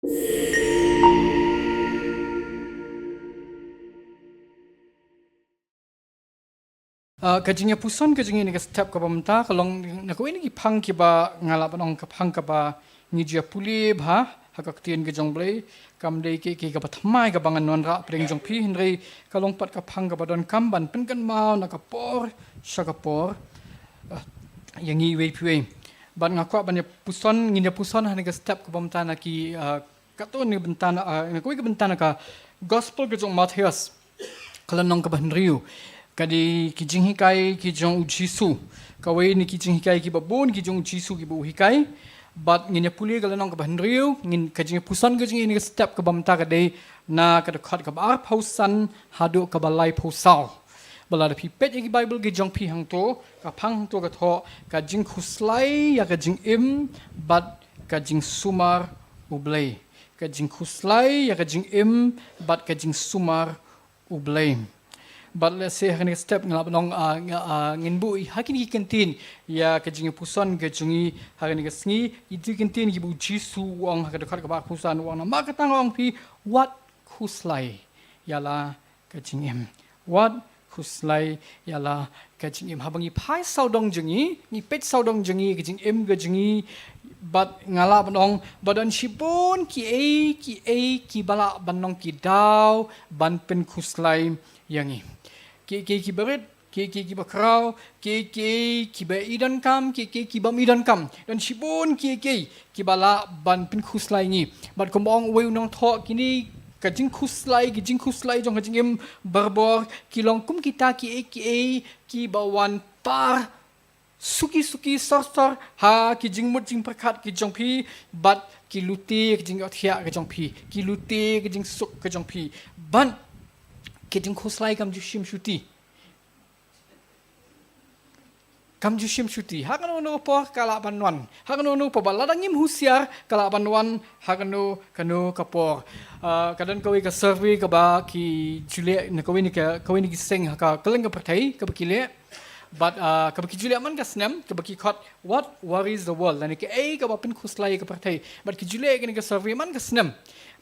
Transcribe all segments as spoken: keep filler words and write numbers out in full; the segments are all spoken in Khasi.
Ah, ka jingïapuson ka jong ngi na ka step kaba mynta ka long na kawei na ki phang kiba nga lah ban ong ka phang kaba ngi ju ïapule bha ha ka ktien ka jong U Blei. Kam dei ka, ka, kaba thymmai kaba ngan wanrah pdeng jong phi, hynrei ka long pat ka phang kaba donkam ban pynkynmaw na ka por sha ka por, ah, ïa ngi iwei pa iwei. Bad nga kwah ban ïapuson, ngin ïapuson ha kane ka step kaba mynta na ki, ah, katto katne bynta, ah, na kawei ka bynta na ka Gospel ka jong u Mathaios, ka lynnong kaba hynriew. Ka dei ki jinghikai ki jong u Jisu. Kawei na ki jinghikai kiba bun ki jong u Jisu kiba u hikai. Bad ngin ïapule ka lynnong kaba hynriew, ngin, ka jingïapuson ka jong ngi na ka step kaba mynta ka dei na ka dkhot kaba arphew san haduh kaba laiphew saw. Ba lada phi peit ïa ki Baibl ki jong phi hangto, ka phang hangto ka thoh, ka jingkhuslai ïa ka jingim bad ka jingsumar U Blei. Ka jingkhuslai ïa ka jingim bad ka jingsumar U Blei. Bad lehse ha kane ka step nga lah ban ong, ah, nga, ah, ngin buh ha kine ki kyntien ïa ka jingïapuson ka jong ngi ha kane ka sngi. Ïa ki kyntien kiba u Jisu u ong ha ka dkhot kaba arphew san, u ong, namar kata nga ong ïa phi, wat khuslai ïa la ka jingim. Wat khuslai ïa la ka jingim. Haba ngi phai sawdong jong ngi, ngi peit sawdong jong ngi, ka jingim ka jong ngi, bad nga lah ban ong, ba don shibun kiei kiei kiba lah ban long ki daw ban pynkhuslai ïa ngi. Kiei kiei kiba rit, kiei kiei kiba khraw, kiei kiei kiba i donkam, kiei kiei kibym i donkam. Don shibun kiei kiei kiba lah ban pynkhuslai ngi. Bad kumba ong uwei u nongthoh, kine ka jingkhuslai, ka jingkhuslai jong ka jingim barabor ki long kum kita kiei kiei kiba wan par suki suki sor sor ha ki jingmut jingpyrkhat ki jong phi, bad ki lute ka jingïohthiah ka jong phi, ki lute ka jingsuk ka jong phi. Bad ka jingkhuslai kam ju shim shuti. Kam ju shim shuti. Ha kano kano ka por ka lah ban wan. Ha kano kano ka por, ba lada ngim husiar ka lah ban wan ha kano kano ka por. Ah, ka don kawei ka survey kaba ki ju leh na kawei na ka, kawei na ki seng ha ka kylleng ka pyrthei kaba ki leh. Bad, ah, kaba ki ju leh man ka snem, kaba ki khot What Worries the World, lane kaei kaba pynkhuslai ïa ka pyrthei. Bad ki ju leh kane ka survey man ka snem.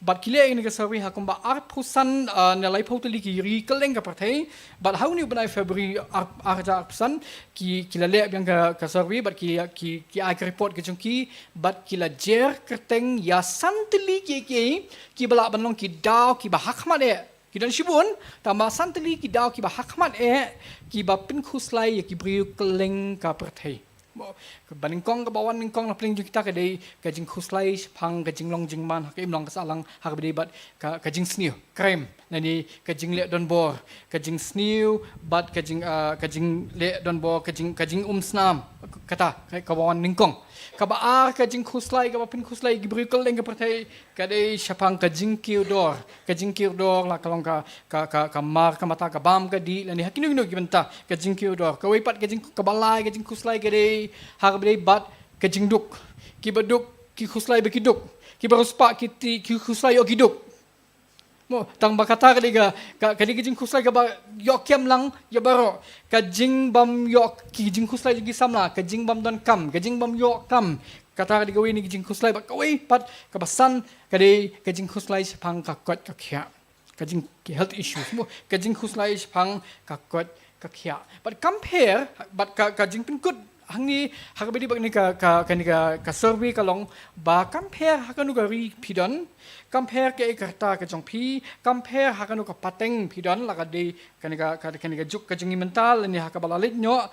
Bad ki leh kane ka survey ha kumba arphew san, ah, ne laiphew tylli ki ri kylleng ka pyrthei. Bad ha une u bnai February ar, ar hajar arphew san, ki, ki la leh biang ka, ka survey, bad ki, ki, ki ai ka report ka jong ki, bad ki la jer kyrteng ïa san tylli kiei kiei kiba lah ban long ki daw kiba hakhmat eh. Ki don shibun, tangba san tylli ki daw kiba hakhmat eh, kiba pynkhuslai ïa ki briew kylleng ka pyrthei. Mo, kaba nyngkong, kaba wan nyngkong na pdeng jong kita ka dei ka jingkhuslai shaphang ka jinglong jingman ha ka imlang ka sahlang, ha kaba ïadei bad ka, ka jingsniew, crime, lane ka jingleh donbor, ka jingsniew bad ka jing, ah, ka jingleh donbor, ka jing, ka jingumsnam, kata ka, kaba wan nyngkong. Kaba ar, ka jingkhuslai kaba pynkhuslai ïa ki briew kylleng ka pyrthei, ka dei shaphang ka jingkiew dor. Ka jingkiew dor la ka long ka, ka, ka, ka mar ka mata, ka bam ka dih, lane ha kino kino ki bynta ka jingkiew dor. Kawei pat ka jing, kaba lai ka jingkhuslai ka dei ha kaba ïadei bad ka jingduk. Kiba duk ki khuslai ba ki duk. Kiba riewspah ki ti, ki khuslai ïoh ki duk. Mo, tangba kata ka dei ka, ka, ka dei ka jingkhuslai kaba ïoh kem lang ïa baroh. Ka jingbym ïoh, ki jingkhuslai jong ki samla, ka jingbym donkam, ka jingbym ïoh kam. Kata ka dei kawei na ki jingkhuslai. Bad kawei pat, kaba san, ka dei ka jingkhuslai shaphang ka koit ka khiah. Ka jing, ki health issues, mo, ka jingkhuslai shaphang ka koit ka khiah. Bad kam pher, bad ka, ka jingpynkut hangne, ha kaba ïadei bad kane ka, ka, kane ka, ka survey ka long ba kam pher ha kano ka ri phi don, kam pher kaei ka rta ka jong phi, kam pher ha kano ka pateng phi don, la ka dei kane ka, ka, kane ka juk ka jong ngi mynta, lane ha kaba la leit noh,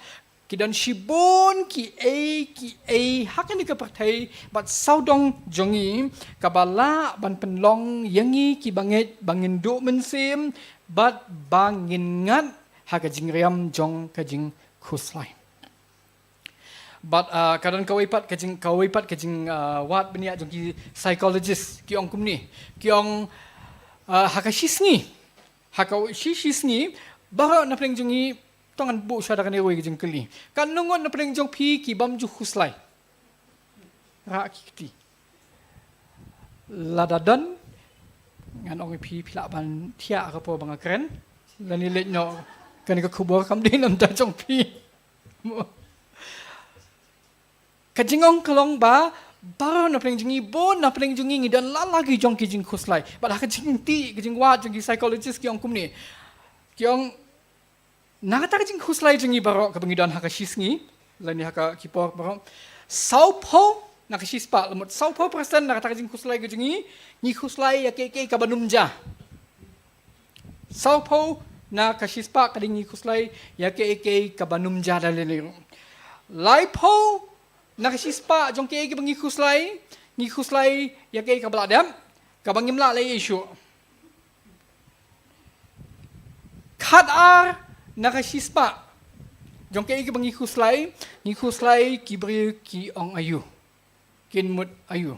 ki don shibun kiei kiei ha kane ka pyrthei bad sawdong jong ngi kaba lah ban pynlong ïa ngi kiba ngeit ba ngin duh mynsiem bad ba ngin ngat ha ka jingriam jong ka jingkhuslai. Bad, ah, ka don kawei pat ka jing, kawei pat ka jing, ah, wad bniah jong ki psychologist, ki ong kumne. Ki ong, ah, ha ka shisngi, ha ka shi, shisngi, baroh na pdeng jong ngi, to ngan buh shuwa da kane kawei ka jingkylli. Katno ngut na pdeng jong phi kibym ju khuslai? Rah ki kti. Lada don, ngan ong ïa phi, phi lah ban thiah ha ka por ba nga kren. Lane leit noh kane ka khubor, kam dei na bynta jong phi. Ka jingong ka long ba, Baroh na pdeng jong ngi, bun na pdeng jong ngi ngi don la la ki jong ki jingkhuslai. Bad ha ka jingtip, ka jingwad jong ki psychologist ki ong kumne. Ki ong, na kata ka jingkhuslai jong ngi baroh kaba ngi don ha ka shisngi, lane ha ka ki por baroh, sawphew na ka shispah, lymut sawphew percent na kata ka jingkhuslai ka jong ngi, ngi khuslai ïa kaei kaei kaba nym jia. Sawphew na ka shispah ka dei ngi khuslai ïa kaei kaei kaba nym jia da lei lei ruh. Laiphew na ka shispah jong kaei kaba ngi khuslai, ngi khuslai ïa kaei kaba la dep, kaba ngim lah leh ïa shuh. Khatar na ka shispah jong kaei kaba ngi khuslai, ngi khuslai ki briew ki ong aïu, kin mut aïu.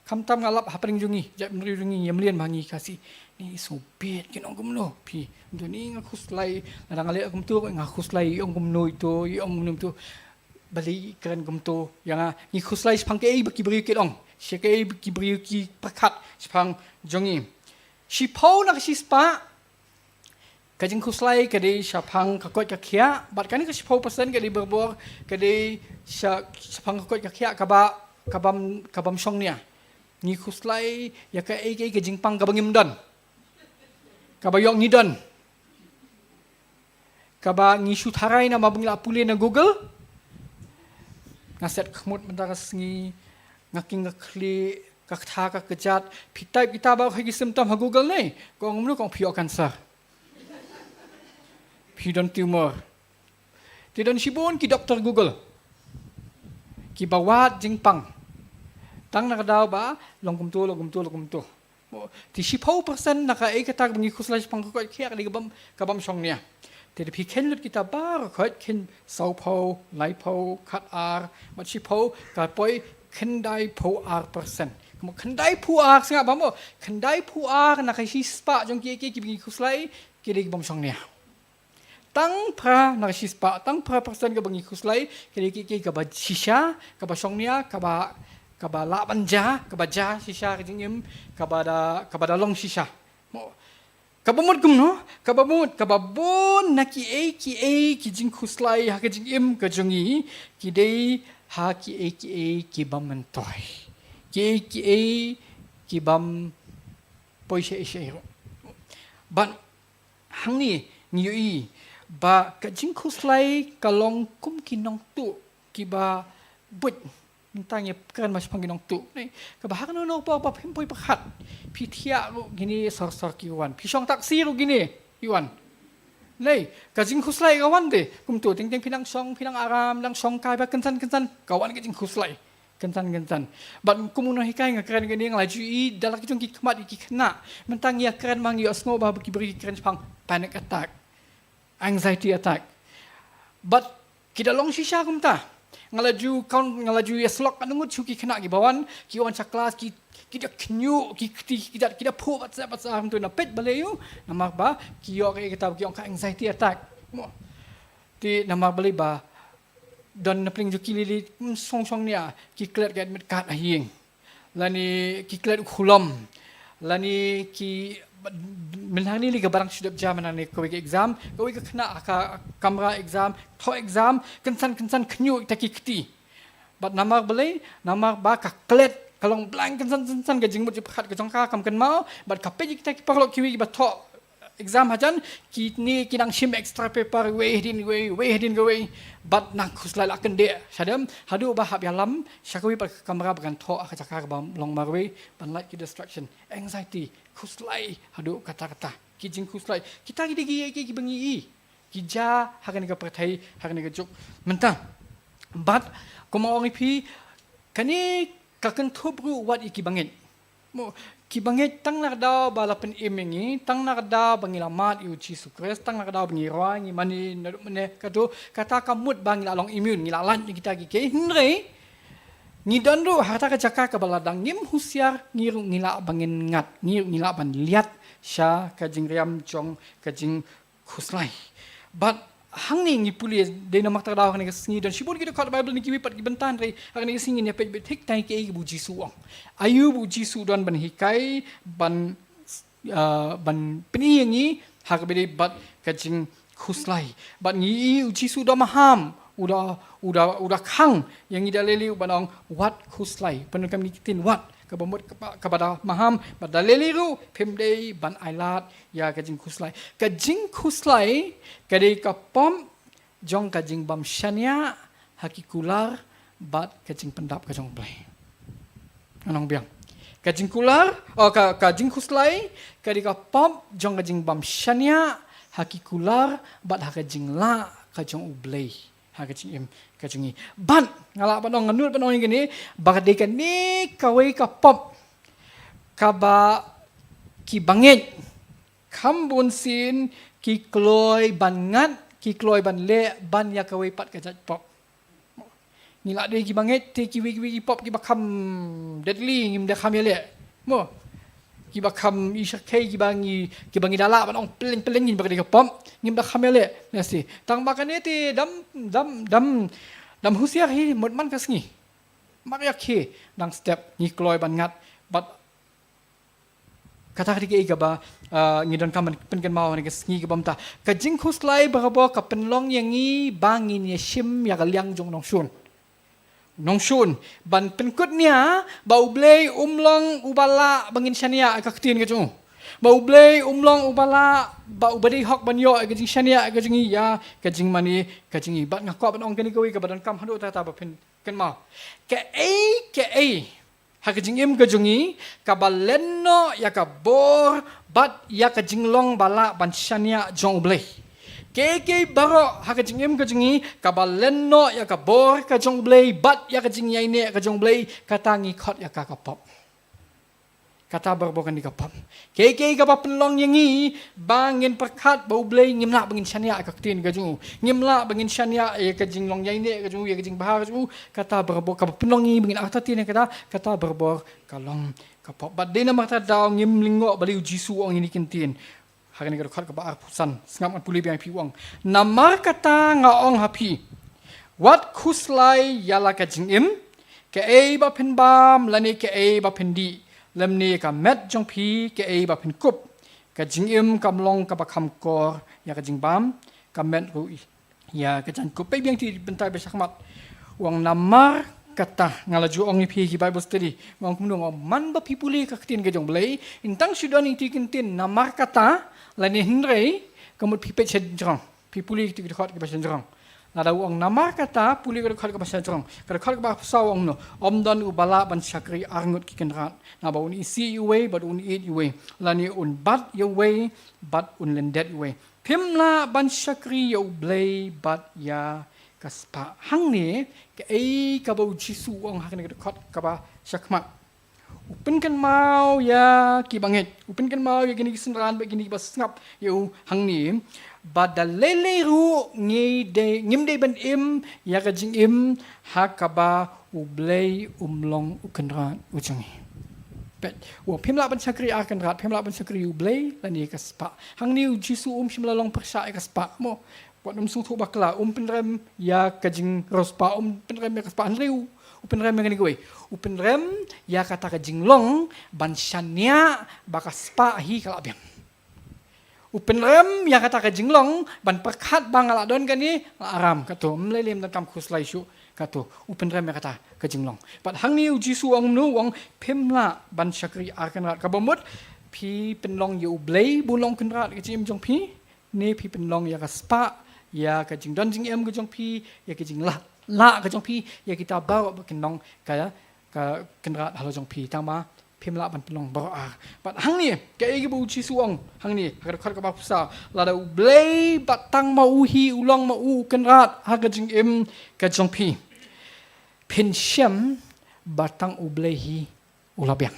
Khamtam nga lap hapdeng jong ngi, jaitbynriew jong ngi, ïa mlien ma ngi Khasi. Ni so bit kin ong kumno phi. Ntu ni nga khuslai, lada nga leh kumtu nga khuslai, i ong kumno ito, i ong kumno ito. Balei i kren kumto ïa nga, ngi khuslai shaphang kaei ba ki briew ki ong, sha kaei ba ki briew ki pyrkhat shaphang jong ngi. Shiphew na ka shispah ka jingkhuslai ka dei shaphang ka koit ka khiah, bad kane ka shiphew percent ka dei barabor, ka dei sha, shaphang ka koit ka khiah kaba, kabym, kabym shongnia. Ngi khuslai ïa kaei kaei ka jingpang kaba ngim don, kaba ïoh ngi don, kaba ngi shu tharai namar ba ngi la pule na Google. Nga set khmut mynta ka sngi, nga king nga khlieh, ka ktha ka kjat, phi type kita baroh ki symptom ha Google ne, ka ong kumno, ka ong phi ïoh cancer, phi don tumor. Te don shibun ki doktor Google kiba wad jingpang tang na ka daw ba long kumto, long kumto, long kumto. Mo, te shiphew percent na kaei kata kaba ngi khuslai shaphang ka koit ka khiah ka dei kabym, kabym shongnia. Te da phi kheiñ lut kita baroh, kheiñ sawphew, laiphew, khatar bad shiphew, ka poi khyndaiphew ar percent. Mo, khyndaiphew ar, sngap bha mo, khyndaiphew ar na ka shispah jong kiei kiei kiba ngi khuslai ki dei kibym shongnia. Tang phra na ka shispah, tang phra percent kaba ngi khuslai ka dei kiei kiei kaba shisha, kaba shongnia, kaba, kaba lah ban jia, kaba jia shisha ka jingim, kaba da, kaba da long shisha. Mo, kaba mut kumno, kaba mut, kaba bun na kiei kiei ki jingkhuslai ha ka jingim ka jong ngi ki dei ha kiei kiei kibym myntoi, kiei kiei kibym poi shaei shaei ruh. Bad hangne ngi ïohi ba ka jingkhuslai ka long kum ki nongtuh kiba buit. Mynta ngi kren ma shaphang ki nongtuh, ne? Kaba ha kano kano ka por ba phim poi pyrkhat, phi thiah ruh kine sor sor ki wan, phi shong taxi ruh kine ki wan. Ne, ka jingkhuslai ka wan te kumto, teng teng phi nang shong, phi nang aram, nang shong kai ba kynsan kynsan, ka wan ka jingkhuslai kynsan kynsan. Bad kum u nonghikai nga kren kane, nga la ju ïohi da la ki jong ki khmat ki khynnah. Mynta ngi ïa kren ma ngi ïohsngew ba ki briew ki kren shaphang panic attack, anxiety attack. Bad ki da long shisha kumta. Nga la ju count, nga la ju ïa slok katno ngut shu ki khynnah kiba wan, ki wan sha klas, ki, ki da khñiuh, ki kti, ki da, ki da phuh bad seh bad seh kumto, na peit balei ïoh, namar ba ki ïoh kaei kata ba ki ong ka anxiety attack. Mo. Te namar balei ba don na pdeng jong ki lili, mm, shong shong nia, ki klet ka admit card ha ïing, lane ki klet u khulom, lane ki, mynta hangne lei kaba dang shu dep jia mynta hangne, kawei ka exam, kawei ka khynnah ha ka kamra exam, thoh exam, kynsan kynsan khñiuh ita ki kti. Bad namar balei, namar ba ka klet, ka long blank kynsan kynsan, ka jingmut jingpyrkhat ka jong ka kam kynmaw, bad ka peit ïa kita ki paralok kiwei kiba thoh exam hajan, kine ki nang shim extra paper, wei hadien wei, wei hadien kawei, bad nang khuslai la kyndit shadem, haduh ba hap ïalam sha kawei pat ka kamra ba kan thoh ha ka jaka kaba long marwei, ban lait ki distraction, anxiety, khuslai haduh katta katta, ki jingkhuslai. Kita ki dei ki, ki, kiba ngi ïohi ki jia ha kane ka pyrthei, ha kane ka juk mynta. Bad kumba ong ïa phi, kane ka kynthup ruh wat ïa kiba ngeit. Mo, kiba ngeit tang na ka daw ba la pynim ïa ngi, tang na ka daw ba ngi la mad ïa u Jisu Khrist, tang na ka daw ba ngi rwai, ngi mane naduh mynne, kato, kata kam mut ba ngi la long immune, ngi la lait na kita kiei kiei, hynrei ngi don ruh ha kata ka jaka kaba lada ngim husiar, ngi ruh ngi lah ba ngin ngat, ngi ruh ngi lah ban liat sha ka jingriam jong ka jing khuslai. Bad hangne ngi pule, dei namar kata ka daw hangne ka sngi don shibun ki dkhot Baibl na kiwei pat ki bynta, hynrei hangne ka sngi ngin ïa peit beit thik tang ïa kaei ba u Jisu u ong. Aïu ba u Jisu u don ban hikai, ban, ah, ban pyni ïa ngi ha kaba ïadei bad ka jingkhuslai. Bad ngi ïohi u Jisu u da maham, U da, u da, u da khang ïa ngi da lei lei ruh ban ong wat khuslai. Pyndonkam ïa kine ki ktien wat, kaba mut kaba, kaba da maham, bad da lei lei ruh phim dei ban ailad ïa ka jingkhuslai. Ka jingkhuslai ka dei ka pop jong ka jingbym shaniah ha ki kular bad ka jingpyndap ka jong U Blei. Ngan ong biang. Ka jingkular, oh, ka, ka jingkhuslai ka dei ka pop jong ka jingbym shaniah ha ki kular bad ha ka jinglah ka jong U Blei ha ka jingim ka jong ngi. Bad nga lah ban ong, nga nud ban ong ïa kane, ba ka dei kane kawei ka pop kaba ki bangeit kham bun sien ki kloi ban ngat, ki kloi ban leh ban ïa kawei pat ka jait pop. Ngi lah dei ki bangeit, te kiwei kiwei ki pop kiba kham deadly ngim da kham ïaleh. Mo. Kiba kham i shyrkhei, kiba ngi, kiba ngi da lah ban ong pyllein pyllein, ngi ba ka dei ka pop ngim da kham ïaleh. Nasi. Tang ba kane te dam, dam, dam, dam husiar hi mut man ka sngi. Mar ïa ki dang step ngi kloi ban ngat, bad kata ka dei kaei kaba, ah, ngi donkam ban pynkynmaw ha kane ka sngi kaba mynta. Ka jingkhuslai barabor ka pynlong ïa ngi ba ngin ïa shim ïa ka liang jong u nongshun. Nongshun, ban pynkut nia ba U Blei um long uba lah ba ngin shaniah ïa ka ktien ka jong u. Ba U Blei um long uba lah ba uba dei hok ban ïoh ïa ka jingshaniah ïa ka jong ngi, ïa ka jingmane ka jong ngi. Bad nga kwah ban ong kane kawei kaba donkam haduh katta ba phin kynmaw. Kaei kaei ha ka jingim ka jong ngi kaba len noh ïa ka bor bad ïa ka jinglong ba lah ban shaniah jong U Blei. Kaei kaei baroh ha ka jingim ka jong ngi kaba len noh ïa ka bor ka jong U Blei bad ïa ka jingïaineh ka jong U Blei, kata ngi khot ïa ka ka pop. Kata barabor kane ka pop. Kaei kaei kaba pynlong ïa ngi ba ngin pyrkhat ba U Blei ngim lah ba ngin shaniah ïa ka ktien ka jong u. Ngim lah ba ngin shaniah ïa ka jinglong ïaineh ka jong u, ïa ka jingbha ka jong u. Kata barabor kaba pynlong ïa ngi ba ngin artatien ïa kata, kata barabor ka long ka pop. Bad dei namar kata daw ngim lyngngoh balei U Jisu u ong ïa kine ki ktien. Ha kane ka dkhot kaba arphew san, sngap ngan pule biang ïa phi, u ong. Namar kata nga ong ha phi, wat khuslai ïa la ka jingim, kaei ba phin bam lane kaei ba phin dih, lymne ka met jong phi kaei ba phin kup. Ka jingim kam long kaba kham kor ïa ka jingbam, ka met ruh ïa ka jingkup. Peit biang ïa kine ki bynta ba shakhmat. U ong namar kata, nga la ju ong ïa phi ha ki Bible study. U ong kumno, u ong man ba phi pule ka ktien ka jong U Blei, ym tang shu don ïa kine ki ktien namar kata lane hynrei, ka mut phi peit sha jrong. Phi pule ïa kine ki dkhot kiba sha jrong. Lada u ong namar kata, pule ka dkhot kaba sha jrong. Ka dkhot kaba arphew saw u ong kumno, ym don uba lah ban shakri ar ngut ki kynrad. Naba un isih ïa uwei bad un ïeit ïa uwei, lane un bat ïa uwei bad un lyndet ïa uwei. Phim lah ban shakri ïa U Blei bad ïa ka spah. Hangne kaei kaba U Jisu u ong ha kane ka dkhot kaba shakhmat. U pynkynmaw ïa ki bangeit, u pynkynmaw ïa kine ki synran bad kine kiba sngap ïa u hangne, ba da lei lei ruh ngi dei, ngim dei ban im ïa ka jingim ha kaba U Blei um long u kynrad u jong ngi. Peit, u ong phim lah ban shakri ar kynrad, phim lah ban shakri U Blei lane ka spah. Hangne U Jisu um shym la long pyrshah ïa ka spah mo. Wat nym sngewthuh bakla, um pynrem ïa ka jingriewspah, um pynrem ïa ka spah, hynrei u pynrem ïa kane kawei. U pynrem ïa kata ka jinglong ban shaniah ba ka spah hi ka lah biang. U pynrem ïa kata ka jinglong ban pyrkhat ba nga lah don kane, nga lah ram, kato, ym lei lei, ym donkam khuslai shuh, kato. U pynrem ïa kata ka jinglong. Bad hangne U Jisu u ong kumno, u ong phim lah ban shakri ar kynrad. Kaba mut phi pynlong ïa U Blei ba un long kynrad ka jingim jong phi, ne phi pynlong ïa ka spah, ïa ka jingdon jingem ka jong phi, ïa ka jinglah, lah ka jong phi, ïa kita baroh ba kin long ka, ka kynrad halor jong phi. Tangba phim lah ban pynlong baroh ar. Bad hangne kaei kaba U Jisu u ong hangne ha ka dkhot kaba arphew saw, lada U Blei ba tang ma u hi u long ma u u kynrad ha ka jingim ka jong phi, phin shem ba tang U Blei hi u la biang.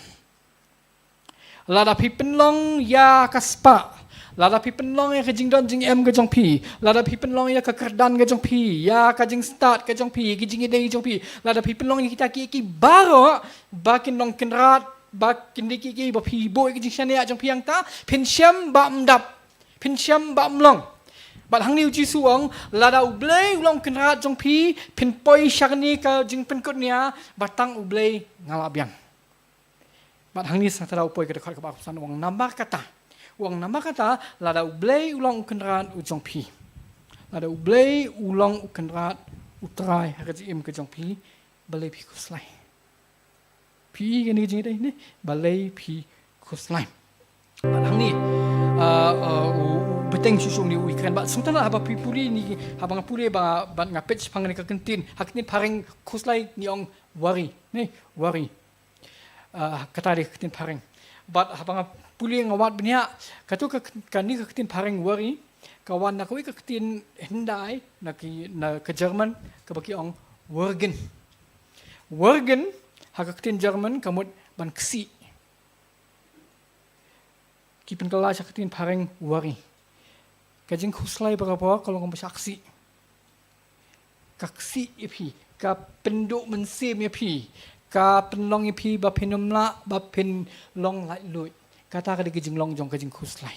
Lada phi pynlong ïa ka spah, lada phi pynlong ïa ka jingdon jingem ka jong phi, lada phi pynlong ïa ka kyrdan ka jong phi, ïa ka jingstad ka jong phi, ïa ka jingïadei jong phi, lada phi pynlong ïa kita kiei kiei baroh ba kin long kynrad, ba kin dei kiei kiei ba phi buh ïa ka jingshaniah jong phi, hangta phin shem ba ym dap, phin shem ba ym long. Bad hangne U Jisu u ong, lada U Blei u long kynrad jong phi, phin poi sha kane ka jingpynkut nia ba tang U Blei nga lah biang. Bad hangne sa te da u poi ka dkhot kaba arphew san, u ong namar kata. U ong namar kata, lada U Blei u long u kynrad u jong phi, lada U Blei u long u kynrad U Trai ha ka jingim ka jong phi, balei phi khuslai? Phi ïohi ïa kane ka jingïadei ne, balei phi khuslai? Bad hangne, ah, ah, u, u bteng shuh shuh hangne u ïakren. Bad sngewthuh haba phi pule hangne, haba nga pule ba, bad nga peit shaphang kane ka kyntien, ha ka ktien phareng khuslai ngi ong worry, ne, worry. Ah, kata dei ka ktien phareng. Bad haba nga pule nga wad bniah, kato ka, kane ka ktien phareng worry, ka wan na kawei ka ktien hyndai, na ki, na ka German, kaba ki ong würgen. Würgen, ha ka ktien German, ka mut ban ksih. Ki pynkylla sha ka ktien phareng worry. Ka jingkhuslai barabor ka long kumba shah ksih. Ka ksih ïa phi, ka pynduh mynsiem ïa phi, ka pynlong ïa phi ba phin ym lah, ba phin long laitluid. Kata ka dei ka jinglong jong ka jingkhuslai.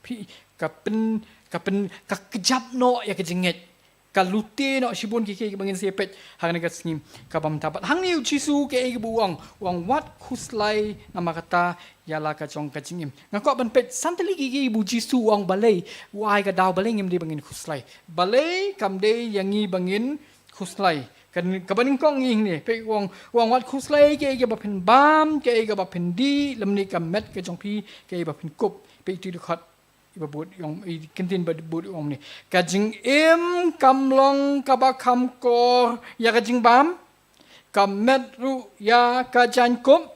Phi, ka pyn, ka pyn, ka kjap noh ïa ka jingngeit. Ka lute noh shibun kiei kiei kiba ngin sa ïa peit ha kane ka sngi kaba mynta. Bad hangne u Jisu kaei kaba u ong, u ong wat khuslai namar kata ïa la ka jong ka jingim. Nga kwah ban peit san tylli kiei kiei ba u Jisu u ong balei, u ai ka daw balei ngim dei ba ngin khuslai. Balei kam dei ïa ngi ba ngin khuslai. Kan, kaba nyngkong ngi hangne, peit u ong, u ong wat khuslai kiei kiei ba phin bam, kiei kiei ba phin dih, lymne ka met ka jong phi, kiei ba phin kup. Peit ïa u dkhot iba bud u ong, i kyntien ba bud u ong hangne. Ka jingim kam long kaba kham kor ïa ka jingbam, ka met ruh ïa ka jaiñkup.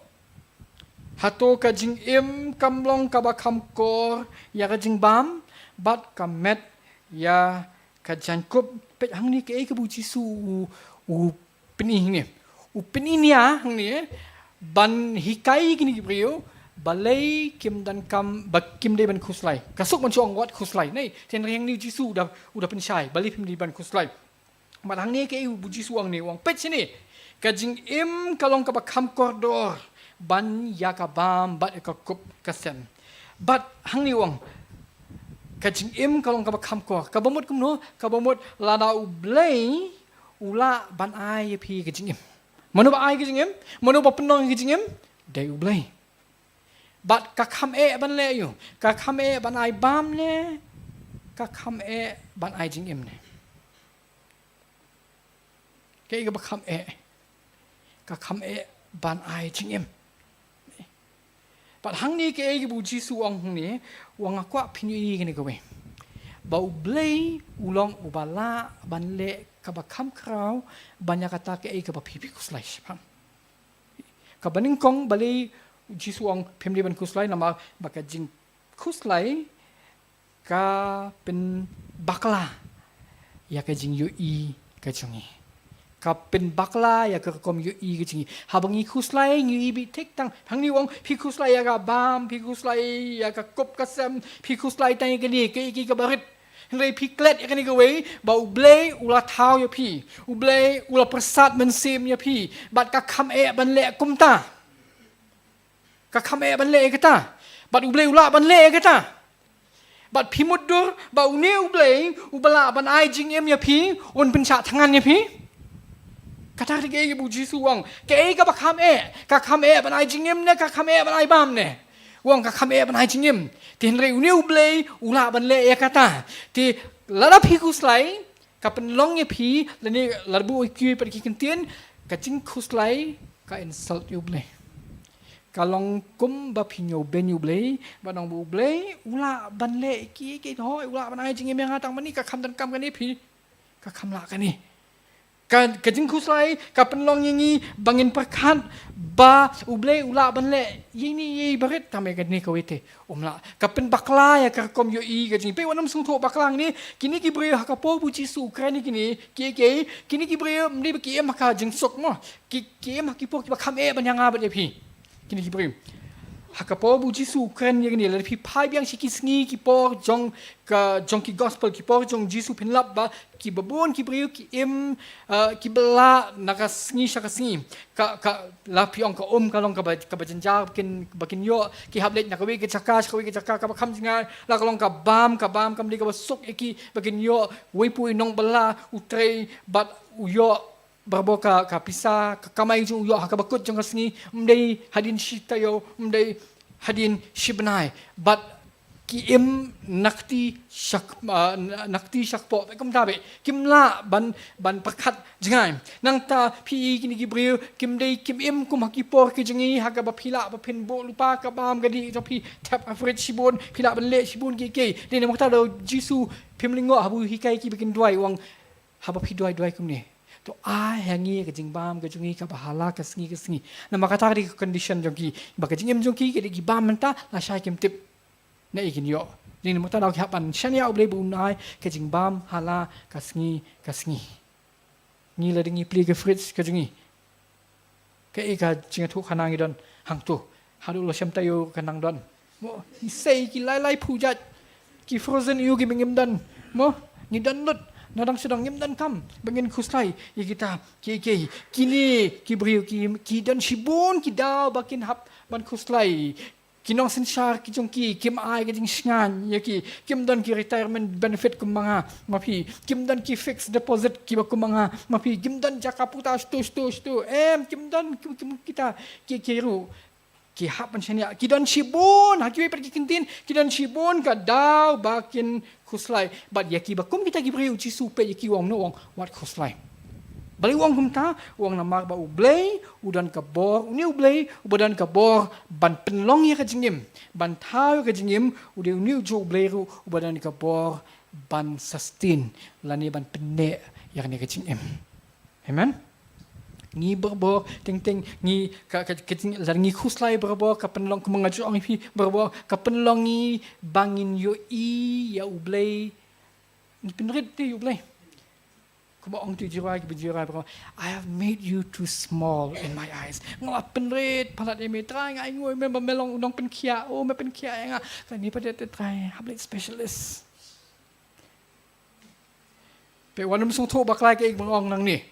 Hato ka jingim kam long kaba kham kor ïa ka jingbam, bad ka met ïa ka jaiñkup? Peit hangne kaei kaba u Jisu u, u pyni hangne. U pyni nia hangne ban hikai ïa kine ki briew balei kim donkam, ba kim dei ban khuslai. Ka suk ban shu ong wat khuslai. Nai, te hynrei hangne u Jisu u da, u da pynshai balei phim dei ban khuslai. Bad hangne kaei u Jisu u ong hangne, u ong peit shane. Ka jingim ka long kaba kham kordor ban ïa ka bam bad ïa ka kup ka sem. Bad hangne u ong ka jingim ka long kaba kham kor. Kaba mut kumno, kaba mut lada U Blei u lah ban ai ïa phi ka jingim. Mano ba ai ka jingim? Mano ba pynlong ïa ka jingim? Dei U Blei. Bad ka kham eh ban leh aïu? Ka kham eh ban ai bam ne ka kham eh ban ai jingim ne? Kaei kaba kham eh? Ka kham eh ban ai jingim. Bad hangne kaei kaba u Jisu u ong hangne, u ong nga kwah phin ïohi ïa kane kawei. Ba U Blei u long uba lah ban leh kaba kham khraw ban ïa kata kaei kaba phi phi khuslai shaphang. Kaba nyngkong balei u Jisu u ong phim dei ban khuslai, namar ba ka jingkhuslai ka pynbakla ïa ka jingïohi ka jong ngi. Ka pynbakla ïa ka rukom ïohi ka jong ngi. Haba ngi khuslai ngi ïohi beit thik tang. Hangne u ong phi khuslai ïa ka bam, phi khuslai ïa ka kup ka sem, phi khuslai tang ïa kane kaei kaei kaba rit. Hynrei phi klet ïa kane kawei ba U Blei u la thaw ïa phi. U Blei u la pyrsad mynsiem ïa phi. Bad ka kham eh ban leh kumta. Ka kham eh ban leh ïa kata. Bad U Blei u lah ban leh ïa kata. Bad phi mutdur ba une U Blei uba lah ban ai jingim ïa phi un pynshah thngan ïa phi. Kata ka dei kaei kaba u Jisu u ong. Kaei kaba kham eh? Ka kham eh ban ai jingim ne ka kham eh ban ai bam ne? U ong ka kham eh ban ai jingim. Te hynrei une U Blei u lah ban leh ïa kata. Te lada phi khuslai, ka pynlong ïa phi, lane lada buh ïa ki pat ki kyntien, ka jingkhuslai ka insult ïa U Blei. Ka long kumba phi ñiewbeiñ ïa U Blei, ba ong ba U Blei u lah ban leh kiei kiei, hooid u lah ban ai jingim ïa nga, tang mane ka kham donkam kane phi. Ka kham lah kane. Ka, ka jingkhuslai ka pynlong ïa ngi ba ngin pyrkhat ba U Blei u lah ban leh ïa ine ïa i barit, tang ba ïa kane kawei te um lah. Ka pynbakla ïa ka rukom ïohi ka jong ngi. Phi wat nym sngewthuh bakla hangne, kine ki briew ha ka por ba u Jisu u kren ïa kine kiei kiei, kine ki briew ym dei ba ki im ha ka jingsuk mo. Ki, ki im ha ki por kiba kham eh ban ïa nga bad ïa phi. Kine ki briew. Ha ka por ba u Jisu u kren ïa kine, lada phi phai biang sha ki sngi ki por jong ka, jong ki gospel, ki por jong u Jisu, phin lap ba kiba bun ki briew ki im, eh, kiba lah na ka sngi sha ka sngi. Ka, ka, la phi ong ka um ka long kaba, kaba jynjar ba kin, ba kin ïoh, ki hap leit na kawei ka jaka sha kawei ka jaka, kaba kham jngai, la ka long ka bam, ka bam kam dei kaba suk ïa ki ba kin ïoh, wei pa u nongbylla u trei bad u ïoh barabor ka, ka pisa, ka kamai jong u ïoh ha kaba kut jong ka sngi, ym dei hadien shi taïew, ym dei hadien shi bnai. Bad ki im na kti sha, ah, na kti sha kpoh, bad kumta bad kim lah ban, ban pyrkhat jngai. Nangta phi i kine ki briew kim dei, kim im kum ha ki por ki jong ngi, ha kaba phi lah ba phin buh lypa ka bam ka dih jong phi, thep ha fridge shibun, phi lah ban leh shibun kiei kiei. Dei namar kata da u Jisu, phim lyngngoh haba u hikai ki ba kin duwai, u ong haba phi duwai, duwai kumne: To ai ha ngi ka jingbam ka jong ngi kaba ha la ka sngi ka sngi. Namar kata ka dei ka condition jong ki, ba ka jingim jong ki ka dei ki bam mynta, lashai kim tip naei kin ïoh. Dei namar kata da ki hap ban shaniah ha U Blei ba un ai ka jingbam ha la ka sngi ka sngi. Ngi lada ngi plie ka fridge ka jong ngi, kaei ka jingïathuhkhana ngi don hangto? Haduh la shem taïew ka nang don. Mo, ngi sei ki lai lai phew jait ki frozen ïa u, ki ba ngim don. Mo, ngi don lut. Na dang shu dang ngim donkam ba ngin khuslai ïa kita. Ki, ki, kine ki briew ki, ki don shibun ki daw ba kin hap ban khuslai. Ki nongsynshar ki jong ki kim ai ka jingshngaiñ ïa ki. Kim don ki retirement benefit kum ma nga ma phi. Kim don ki fixed deposit kiba kum ma nga ma phi. Kim don jaka puta shtu shtu shtu. Em, kim don, kim, kim, kita, ki, ki ruh ki hap ban shaniah. Ki don shibun, ha kiwei pat ki kyntien, ki don shibun ka daw ba kin khuslai. Bad ïa kiba kum kita ki briew, u Jisu peit ïa ki, u ong, u ong, wat khuslai. Balei u ong kumta? U ong namar ba U Blei u don ka bor, une U Blei uba don ka bor ban pynlong ïa ka jingim, ban thaw ïa ka jingim, u dei une u juh U Blei ruh uba don ka bor ban sustain lane ban pynneh ïa kane ka jingim. Amen. Ngi barabor, teng teng ngi ka, ka, ka jing, lada ngi khuslai barabor, ka pynlong, kum nga ju ong ïa phi barabor, ka pynlong ngi ba ngin ïohi ïa U Blei. Ngi pynrit te ïa U Blei. Kumba ong tu Jirai, ki ba Jirai barabor: "I have made you too small in my eyes." Nga la pynrit palat ïa me, Trai, nga ainguh ïa me ba me long u nongpynkhiah, oh, me pynkhiah ïa nga. Kane pat te, Trai, hap leit specialist. Peit, wat nym sngewthuh bakla ïa kaei ba nga ong nangne.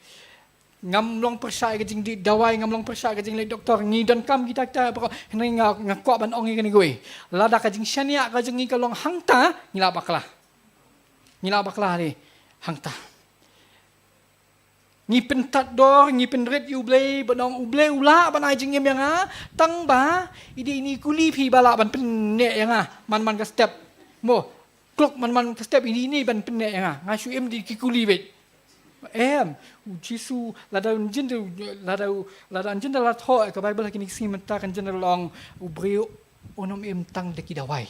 Ngam long pyrshah ïa ka jingdih dawai, ngam long pyrshah ïa ka jingleit doktor, ngi donkam kita kita baroh, hynrei nga, nga kwah ban ong ïa kane kawei. Lada ka jingshaniah ka jong ngi ka long hangta, ngi lah bakla. Ngi lah bakla de hangta. Ngi pyntad dor, ngi pynrit ïa U Blei, ban ong U Blei u lah ban ai jingim ïa nga, tang ba i dei ine i kuli phi ba lah ban pynneh ïa nga man man ka step. Mo, klok man man ka step, i dei ine ban pynneh ïa nga. Nga shu im da ki kuli beit. Em, u Jisu, lada un jin da, lada u, lada un jin da la thoh ïa ka Baibl ha kine ki sngi mynta, kan jin da la ong, u briew un ym im tang da ki dawai.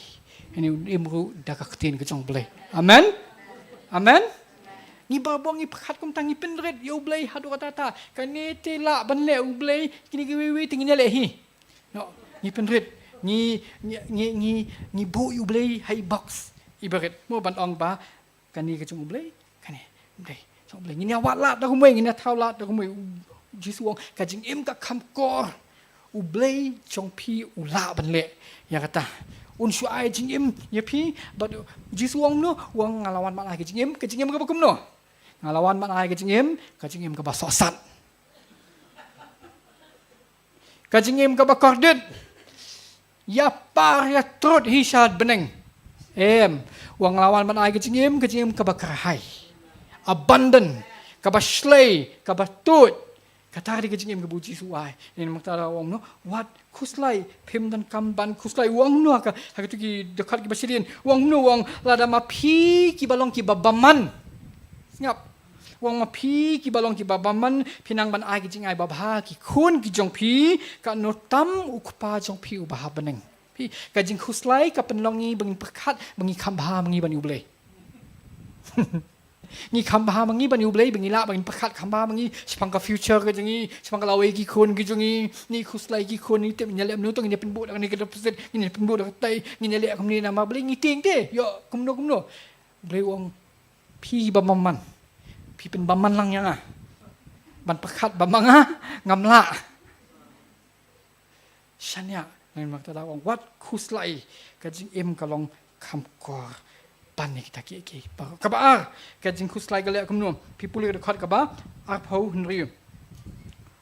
Hynrei un im ruh da ka ktien ka jong U Blei. Amen. Amen. Ngi barabor ngi pyrkhat kumta, ngi pynrit ïa U Blei haduh katta katta. Kane te lah ban leh U Blei, kine kiwei kiwei te ngin ïaleh hi. No, ngi pynrit, ngi, ngi, ngi, ngi, ngi buh ïa U Blei ha i box iba rit. Mo, ban ong ba kane ka jong U Blei, kane U Blei, jong U Blei. Ngin ïa wad lad da kumwei, ngin ïa thaw lad da kumwei. U Jisu u ong ka jingim ka kham kor. U Blei jong phi u lah ban leh ïa kata. Un shu ai jingim ïa phi, bad u Jisu u ong kumno? U ong nga la wan ban ai ka jingim, ka jingim kaba kumno? Nga la wan ban ai ka jingim, ka jingim kaba sohsat. Ka jingim kaba kordit. Ïa par ïa trud hi sha bneng. Em, u ong nga la wan ban ai ka jingim, ka jingim kaba kyrhai. Abundant, kaba shlei, kaba tuid. Kata ka dei ka jingim kaba u Jisu u ai. Dei namar kata u ong kumno? Wat khuslai, phim donkam ban khuslai. U ong kumno ha ka, ha kito ki dkhot kiba shadien? U ong kumno? U ong lada ma phi kiba long kiba bymman. Sngap. U ong ma phi kiba long kiba bymman, phi nang ban ai ka jingai babha ha ki khun ki jong phi, katno tam u Kpa jong phi uba ha bneng. Phi, ka jingkhuslai ka pynlong ngi ba ngin pyrkhat ba ngi kham bha ma ngi bad U Blei. Ngi kham bha ma ngi bad U Blei, ba ngi lah ba ngin pyrkhat kham bha ma ngi shaphang ka future ka jong ngi, shaphang ka lawei ki khun ki jong ngi. Ngi khuslai ki khun, ngi tip ngin ïaleh kumno, to ngin ïa pynbuh da kane ka deposit, ngin ïa pynbuh da katei, ngin ïaleh kumne, namar balei? Ngi tieng te. Ïoh, kumno kumno? U Blei u ong, phi ba bymman, phi pynbymman lang ïa nga. Ban pyrkhat ba ma nga ngam lah. Shaniah, namar kata da u ong wat khuslai, ka jingim ka long kham kor ban ïa kita kiei kiei baroh. Kaba ar, ka jingkhuslai ka leh kumno? Phi pule ka dkhot kaba arphew hynriew.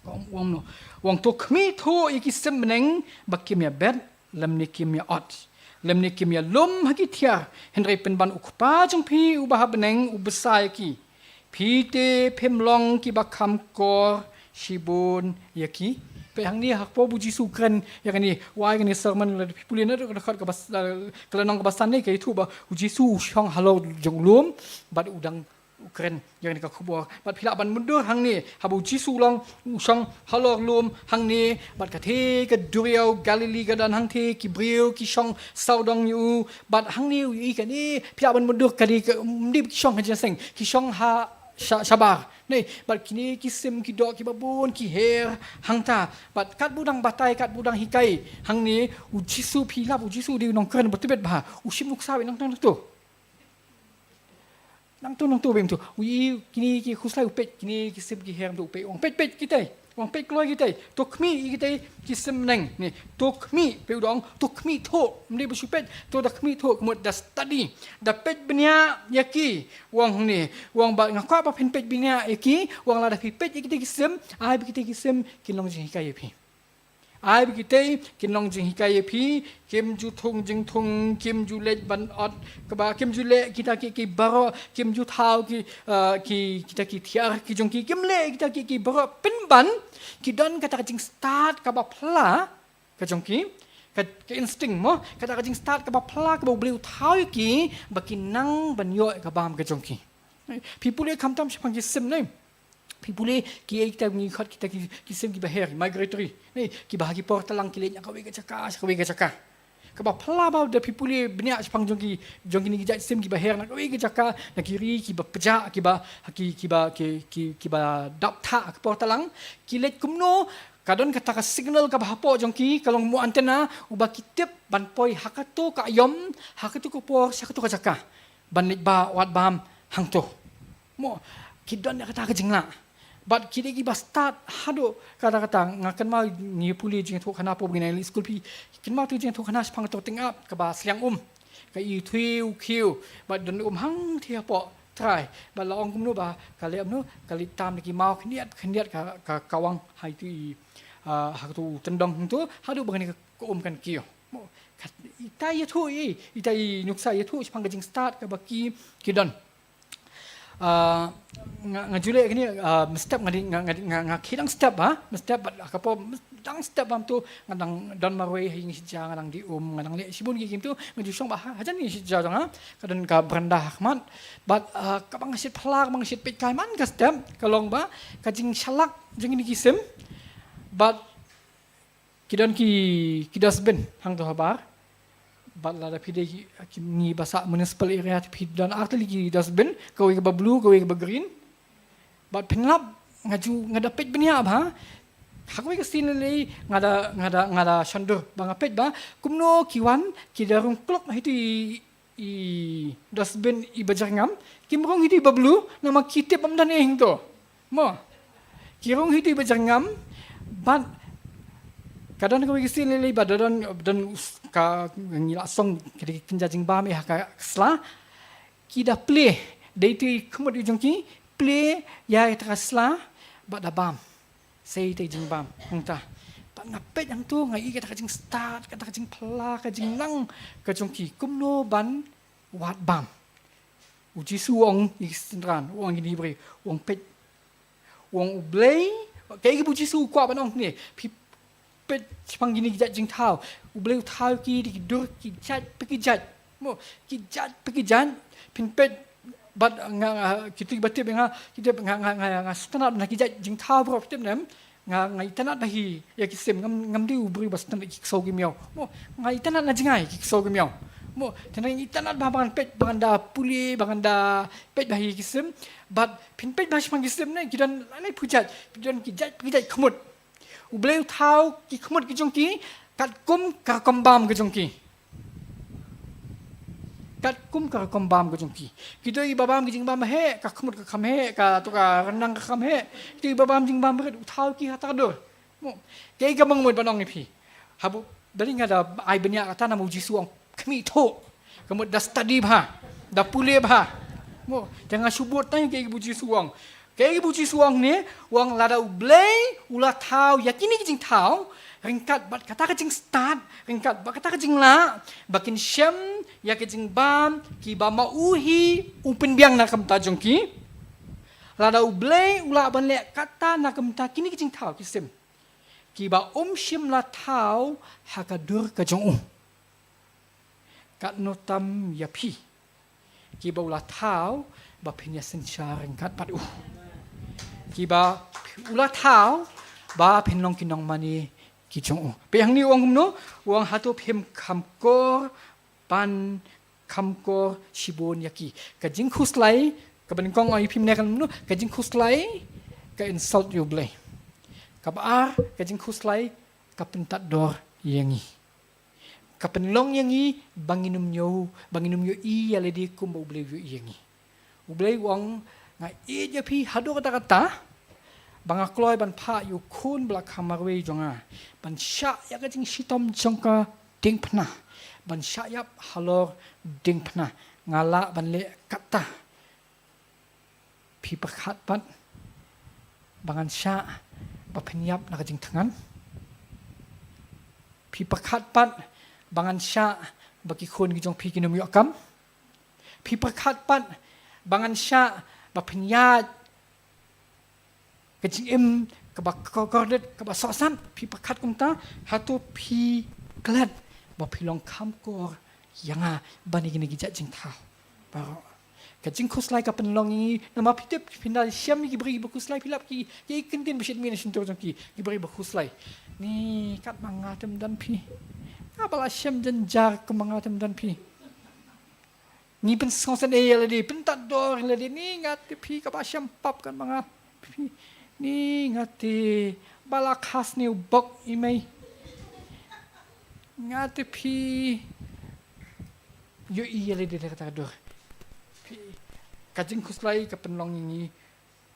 U ong, u ong kumno? U ong, to khmih thuh ïa ki sim bneng ba kim ïa bet, lymne kim ïa ot, lymne kim ïa lum ha ki thiar, hynrei pynban u Kpa jong phi uba ha bneng u bsa ïa ki. Phi te phim long kiba kham kor shibun ïa ki Peit hangne ha kaba u Jisu u kren ïa kane, u ai kane sermon, lada phi pule na ka dkhot kaba s-, ka lynnong kaba san ne ka ïathuh ba u Jisu u shong halor jong u lum bad u dang u kren ïa kane ka khubor. Bad phi lah ban mutdur hangne, haba u Jisu u long u shong halor lum hangne, bad katei ka duriaw Galili ka don hangtei, ki briew ki shong sawdong ïa u, bad hangne u ïohi kane, phi lah ban mutdur ka dei ka, ym dei ki shong ha jingïaseng, ki shong ha sha-, shabar. Ne, bad kine ki sim ki doh kiba bun ki her hangta. Bad katba u dang batai, katba u dang hikai hangne, u Jisu, phi lap u Jisu u dei u nongkren ba tbit bha, u shim nuksa beit nangto nangto. Nangto nangto beit nangto. U ïohi kine ki khuslai, u peit kine ki sim ki her, u peit, u ong peit, peit kitei. U ong peit kloi kitei. To khmih ïa kitei ki sim bneng. Ne, to khmih, peit u da ong to khmih thuh. Ym dei ba shu peit, to da khmih thuh, ka mut da study, da peit bniah ïa ki. U ong hangne, u ong ba nga kwah ba phin peit bniah ïa ki. U ong lada phi peit ïa kitei ki sim, ai ba kitei ki sim kin long jinghikai ïa phi. Ai ba kitei kin long jinghikai ïa phi, kim ju thung jingthung, kim ju leit ban ot kaba, kim ju leh kita ki, ki baroh, kim ju thaw ki, eh, ki, kita ki thiar ki jong ki, kim leh kita ki, ki baroh, pynban ki don kata ka jingstad kaba phylla ka jong ki, ka, ka instinct mo, kata ka jingstad kaba phylla kaba U Blei u thaw ïa ki, ba kin nang ban ïoh ïa ka bam ka jong ki. Phi pule khamtam shaphang ki sim ne. Phi pule kiei kita ngi khot kita ki, ki sim kiba her, migratory. Ne, kiba ha ki por tlang ki leit na kawei ka jaka sha kawei ka jaka. Kaba phylla ba lada phi pule bniah shaphang jong ki, jong kine ki jait sim kiba her na kawei ka jaka, na ki ri kiba pjah, kiba, ha ki, kiba, ki, ki, kiba dap thah ha ki por tlang, ki leit kumno, ka don kata ka signal kaba hapoh jong ki, ka long mo antenna, uba ki tip ban poi ha kato ka aïom, ha kato ka por, sha kato ka jaka. Ban leit ba wad bam hangto. Mo, ki don ïa kata ka jinglah. Bad ki dei kiba stad haduh katta katta, nga kynmaw ngi pule jingïathuhkhana por ba ngi nang leit skul, phi kynmaw tu jingïathuhkhana shaphang kato ka tyngab kaba sliang um, ka ithuh u khiew, bad don um hangtei hapoh trai, bad la ong kumno ba ka leh kumno, ka leit tam da ki maw khyndiat khyndiat ka, ka kawang ha itu i, ah, ha kato u tyndong hangto haduh ba kane ka um kan kiew. Mo, kat-, ita ïathuh i, ita i nuksa ïathuh shaphang ka jingstad kaba ki, ki don. Ah, nga, nga ju leh kane, ah, mynstep nga di, nga, nga, nga, nga khie dang step, ha? Mynstep bad ha ka por dang step bam tu, nga dang don marwei ha ïing shisha, nga dang dih um, nga dang leh shibun ki kim tu, nga ju shong bha ha, hajan ïing shisha jong nga, ka don ka veranda ha khmat. Bad, ah, kaba nga shait phylla, kaba nga shait peit kai man ka step, ka long ba ka jingshalak jong kine ki sim. Bad ki don ki, ki dustbin hangto habar. Bad lada phi dei ki, ki, ngi ba sah municipal area, phi don ar tylli ki dustbin, kawei kaba blue, kawei kaba green. Bad phin lap, nga ju, nga da peit bniah bha. Ha kawei ka sien lei, nga da, nga da, nga da shon dur ba nga peit ba kumno ki wan, ki da rung klok ha itu i, i dustbin iba jyrngam, kim rung ha itu iba blue, namar ki tip ba ym don ei hangto. Mo. Ki rung ha itu iba jyrngam, bad ka don kawei ka sien lei lei, bad da don, don us-, ka ngi la song ka dei ka kynja jingbam ïa ka sla. Ki da plie, da itu i khmut i jong ki, plie ïa ita ka sla, bad da bam. Sa ita i jingbam hangta. Bad nga peit hangto, nga ïohi kata ka jingstad, kata ka jingphylla, ka jingnang ka jong ki, kumno ban wad bam. U Jisu u ong ïa ki synran, u ong ïa kine ki briew, u ong peit. U ong U Blei, kaei kaba U Jisu u kwah ban ong ne, phi peit shaphang kine ki jait jingthaw. U Blei u thaw ki da ki dur ki jait pa ki jait. Mo, ki jait pa ki jait, phin peit bad nga, nga, kito kiba tip ïa nga, ki tip nga, nga, nga, nga sngewtynnat na ki jait jingthaw baroh, phi tip ne em? Nga, nga itynnat bha hi ïa ki sim, ngam, ngam dei u briew ba sngewtynnat ïa ki ksew ki miaw. Mo, nga itynnat na jngai ki ksew ki miaw. Mo, te nga itynnat bha ba ngan peit, ba ngan da pule, ba ngan da peit bha ïa ki sim. Bad phin peit bha shaphang ki sim ne, ki don lai lai phew jait, ki don ki jait, ki jait khmut. U Blei u thaw ki khmut ki jong ki katkum ka rukom bam ka jong ki. Katkum ka rukom bam ka jong ki. Kito iba bam ki jingbam heh, ka khmut ka kham heh, kato ka ryndang ka kham heh. Kito iba bam jingbam rit, u thaw ki ha ta ka dur. Mo, kaei kaba nga mut ban ong ïa phi. Haba, balei nga da ai bniah kata, namar U Jisu u ong khmih thuh. Ka mut da study bha, da pule bha. Mo, te nga shu bud tang ïa kaei kaba U Jisu u ong. Kaei kaba U Jisu u ong ne, u ong lada U Blei u la thaw ïa kine ki jingthaw, ryngkat bad kata ka jingstad, ryngkat bad kata ka jinglah, ba kin shem ïa ki jingbam kiba ma u hi u pynbiang na ka bynta jong ki. Lada U Blei u lah ban leh kata na ka bynta kine ki jingthaw ki sim, kiba um shym la thaw ha ka dur ka jong u. Katno tam ïa phi kiba u la thaw ba phin ïa synshar ryngkat bad u, kiba u la thaw ba phin long ki nongmane ki jong u. Peit hangne u ong kumno, u ong hato phim kham kor ban kham kor shibun ïa ki. Ka jingkhuslai, kaba nyngkong ong ïa phi mynne kan kumno, ka jingkhuslai ka insult ïa U Blei. Kaba ar, ka jingkhuslai ka pyntad dor ïa ngi. Ka pynlong ïa ngi ba ngin ym ïoh, ba ngin ym ïohi ïa lade kumba U Blei u ïohi ïa ngi. U Blei u ong, nga ïeit ïa phi haduh katta katta ba nga kloi ban phah ïa u Khun ba la kha marwei jong nga ban shah ïa ka jingshitom jong ka diengphna, ban shah ïap halor diengphna. Nga lah ban leh katta. Phi pyrkhat pat ba ngan shah ba phin ïap na ka jingthngan? Phi pyrkhat pat ba ngan shah ba ki khun ki jong phi kin ym ïoh kam? Phi pyrkhat pat ba ngan shah ba phin ïaid ka jingim kaba kordit, kaba sohsat? Phi pyrkhat kumta? Hato phi klet ba phi long kham kor ïa nga ban ïa kine ki jait jingthaw baroh? Ka jingkhuslai ka pynlong ïa ngi, namar phi tip, phin da shem ïa ki briew ba khuslai, phi lap ki, ki kyntien ba shit mi na shyntur jong ki, ki briew ba khuslai. Ni kat ma nga te ym don phi. Nga ba la shem jynjar kum ma nga te ym don phi. Ngi pynsngewsih ïa lade, pyntad dor ïa lade, ni nga te phi kaba shem pap kan ma nga. Phi, ni nga te ba la khas ni u bok i mei. Nga te phi ïohi ïa lade da kata ka dur. Phi, ka jingkhuslai ka pynlong ïa ngi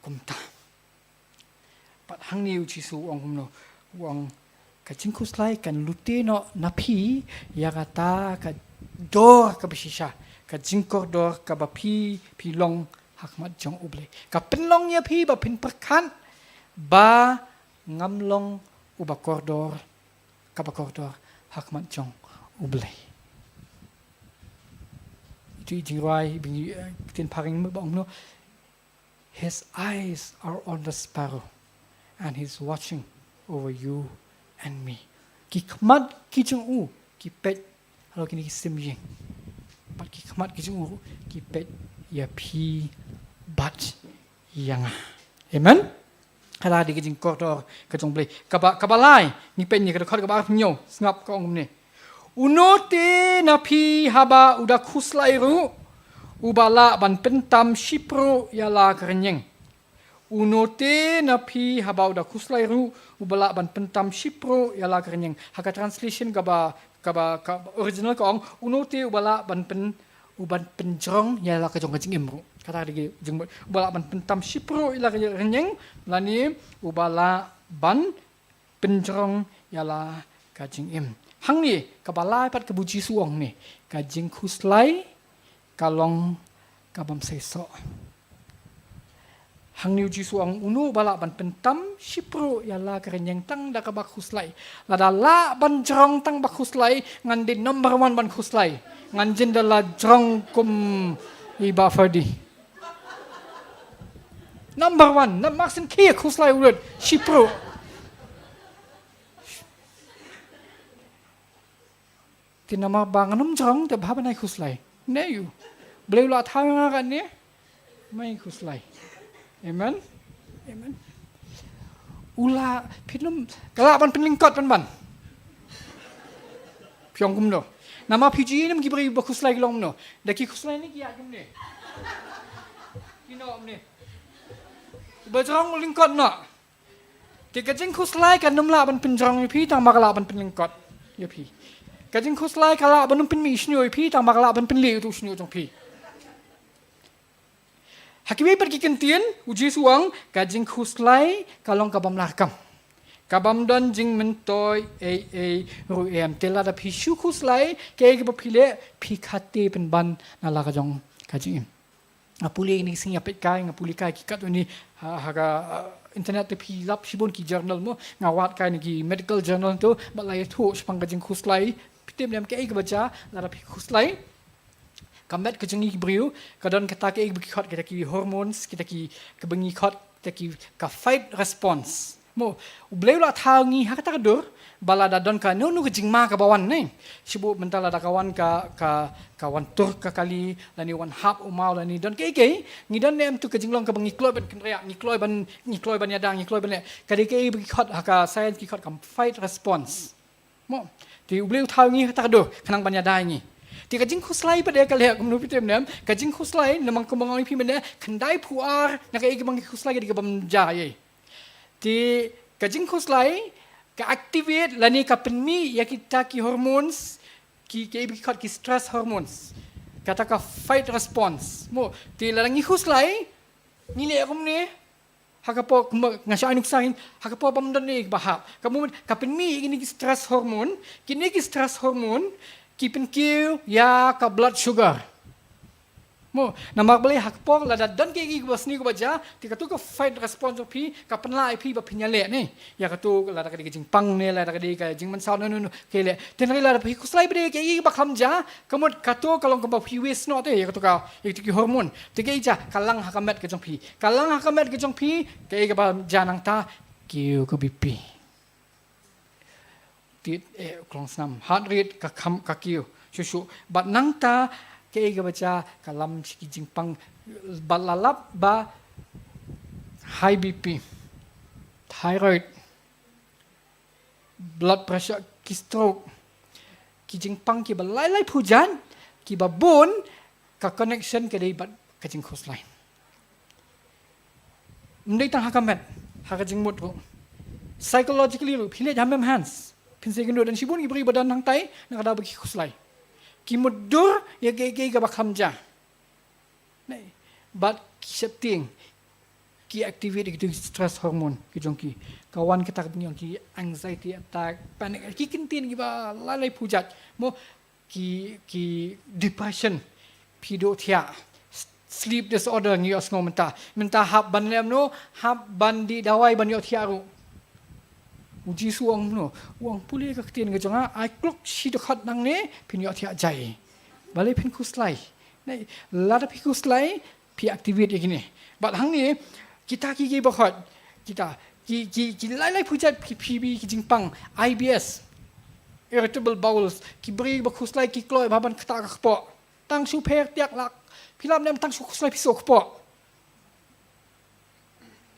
kumta. Bad hangne u Jisu u ong kumno, u ong ka jingkhuslai kan lute noh na phi ïa kata ka dor kaba shisha, ka jingkordor kaba phi, phi long ha khmat jong U Blei. Ka pynlong ïa phi ba phin pyrkhat ba ngam long uba kordor, kaba kordor ha khmat jong U Blei. Itu i jingrwai, i bynriew, eh, ktien phareng ba ong kumno, "His eyes are on the sparrow, and he's watching over you and me." Ki khmat ki jong u ki peit halor kine ki sim ïing. Bad ki khmat ki jong u ki peit ïa phi bad ïa nga. Amen. Kata dei ka jingkordor ka jong U Blei. Kaba, kaba lai, ngi peit ïa ka dkhot kaba arphew hynñiew, sngap, ka ong kumne. Uno te na phi haba u da khuslai ruh, uba lah ban pyntam shipruh ïa la ka rynïeng. Uno te na phi haba u da khuslai ruh, uba lah ban pyntam shipruh ïa la ka rynïeng. Ha ka translation kaba, kaba, ka original ka ong, uno te uba lah ban pyn, uban pynjrong ïa la ka jong ka jingim ruh. Kata dei ka jingmut, uba lah ban pyntam shipruh ïa la ka rynïeng, lane uba lah ban pynjrong ïa la ka jingim. Hangne, kaba lai pat kaba u Jisu u ong ne, ka jingkhuslai ka long kabym seisoh. Hangne u Jisu u ong, uno uba lah ban pyntam shipruh ïa la ka rynïeng tang da kaba khuslai. Lada lah ban jrong tang ba khuslai, ngan dei number one ban khuslai. Ngan jin da la jrong kum i Bah Ferdi. Number one, na Mark Syngkir khuslai u rit, shipruh. Te namar ba ngan ym jrong te ba hap ban ai khuslai. Ne ïa u Blei u la thaw ïa nga kane, ma ngi khuslai. Amen. Amen. U la, phi nym, ka lah ban pynlyngkot pynban. Phi ong kumno? Namar phi ju ïohi ne em ki briew ba khuslai ki long kumno? Da ki khuslai ne ki ïaid kumne. Ki noh kumne. Ba jrong u lyngkot noh. Te ka jingkhuslai kan ym lah ban pynjrong ïa phi tang ba ka lah ban pynlyngkot ïa phi. Ka jingkhuslai ka lah ban ym pynmih shñiuh ïa phi tang ba ka lah ban pynlih ïa utu u shñiuh jong phi. Ha kiwei pat ki kyntien, u Jisu u ong, ka jingkhuslai ka long kabym lah ruh kam. Kabym don jingmyntoi ei ei ruh em. Te lada phi shu khuslai, kaei kaba phi leh, phi khate pynban na la ka jong ka jingim. Nga pule ïa kine ki sngi, nga peit kai, nga pule kai ki katto katne ha, ha ka, uh, internet te phi lap shibun ki journal mo, nga wad kai na ki medical journal to, bad la ïathuh shaphang ka jingkhuslai. Phi tip ne em kaei kaba jia lada phi khuslai? Ka met ka jong ngi ki briew ka don kata kaei kaba ngi khot kita ki hormones, kita ki, kaba ngi khot kita ki, ka fight response. U Blei u la thaw ngi ha kata ka dur, ba lada don kano kano ka jingma kaba wan ne. Shibun mynta lada ka wan ka, ka, ka wan tur ka kali, lane wan hap u maw lane don kaei kaei, ngi don ne em tu ka jinglong kaba ngi kloi ban kynriah, ngi kloi ban, ngi kloi ban ïada, ngi kloi ban leh. Ka dei kaei ba ki khot ha ka science ki khot ka fight response. Mo, te U Blei u thaw ngi ha kata ka dur, khnang ban ïada ïa ngi. Te ka jingkhuslai pat de ka leh kumno phi tip ne em, ka jingkhuslai namar kumba nga ong ïa phi mynne, khyndai phew ar na kaei kaba ngi khuslai ka dei kaba ym jia ei. Te ka jingkhuslai ka activate lane ka pynmih ïa kita ki hormones, ki, ki, ki khot ki stress hormones. Kata ka fight response. Mo, te lada ngi khuslai, ngi leh kumne, ha ka por kumba nga shah ai nuksa hi, ha ka por bym don ei ba hap. Ka mut ka pynmih ïa kine ki stress hormone, kine ki stress hormone ki pynkiew ïa ka blood sugar. Mo, namar balei ha ka por lada don kaei kaei kaba sniew kaba jia, te kato ka fight response jong phi ka pynlah ïa phi ba phin ïaleh ne. Ïa kato lada ka dei ka jingpang ne, lada ka dei ka jingmynsaw ne, ne, ne, ka leh. Te hynrei lada phi khuslai ba dei kaei kaei ba kham jia, ka mut kato ka long kaba phi waste noh te ïa kato ka, ïa kato ki hormone. Te kaei jia, ka lang ha ka met ka jong phi. Ka lang ha ka met ka jong phi, kaei kaba jia nangta, kiew ka B P. Tied eh u klongsnam, heart rate ka kham ka kiew shuh shuh. Bad nangta kaei kaba jia, ka lam sha ki jingpang, bad la lap ba high B P, thyroid, blood pressure, ki stroke, ki jingpang kiba lai lai phew jait, kiba bun ka connection ka dei bad ka jingkhuslai. Ym dei tang ha ka met, ha ka jingmut ruh. Psychologically ruh, phi leit ha Mem Hans, phin sa ïakynduh, don shibun ki briew ba don hangtai na ka daw ba ki khuslai. Ki mutdur ïa kaei kaei kaba kham jia. Ne, bad ki sheptieng, ki activate ïa ki stress hormone ki jong ki. Ka wan kata kaba ngi ong ki anxiety attack, panic, ki kyntien kiba lai lai phew jait. Mo, ki, ki depression, phi duh thiah, s-, sleep disorder ngi ïohsngew mynta. Mynta hap ban leh kumno, hap ban dih dawai ban ïoh thiah ruh. U Jisu u ong kumno, u ong pule ka ktien ka jong nga, ai klok shi dkhot nangne, phin ïoh thiah jai. Balei? Phin khuslai. Ne, lada phi khuslai, phi activate ïa kine. Bad hangne, kita ki, ki ba khot, kita, ki, ki, ki lai lai phew jait ki, phi, phi, ki jingpang, I B S, irritable bowels, ki briew ba khuslai ki kloi ba ban ktah ka kpoh. Tang shu pher tiak lak, phi lap ne em, tang shu khuslai phi soh kpoh.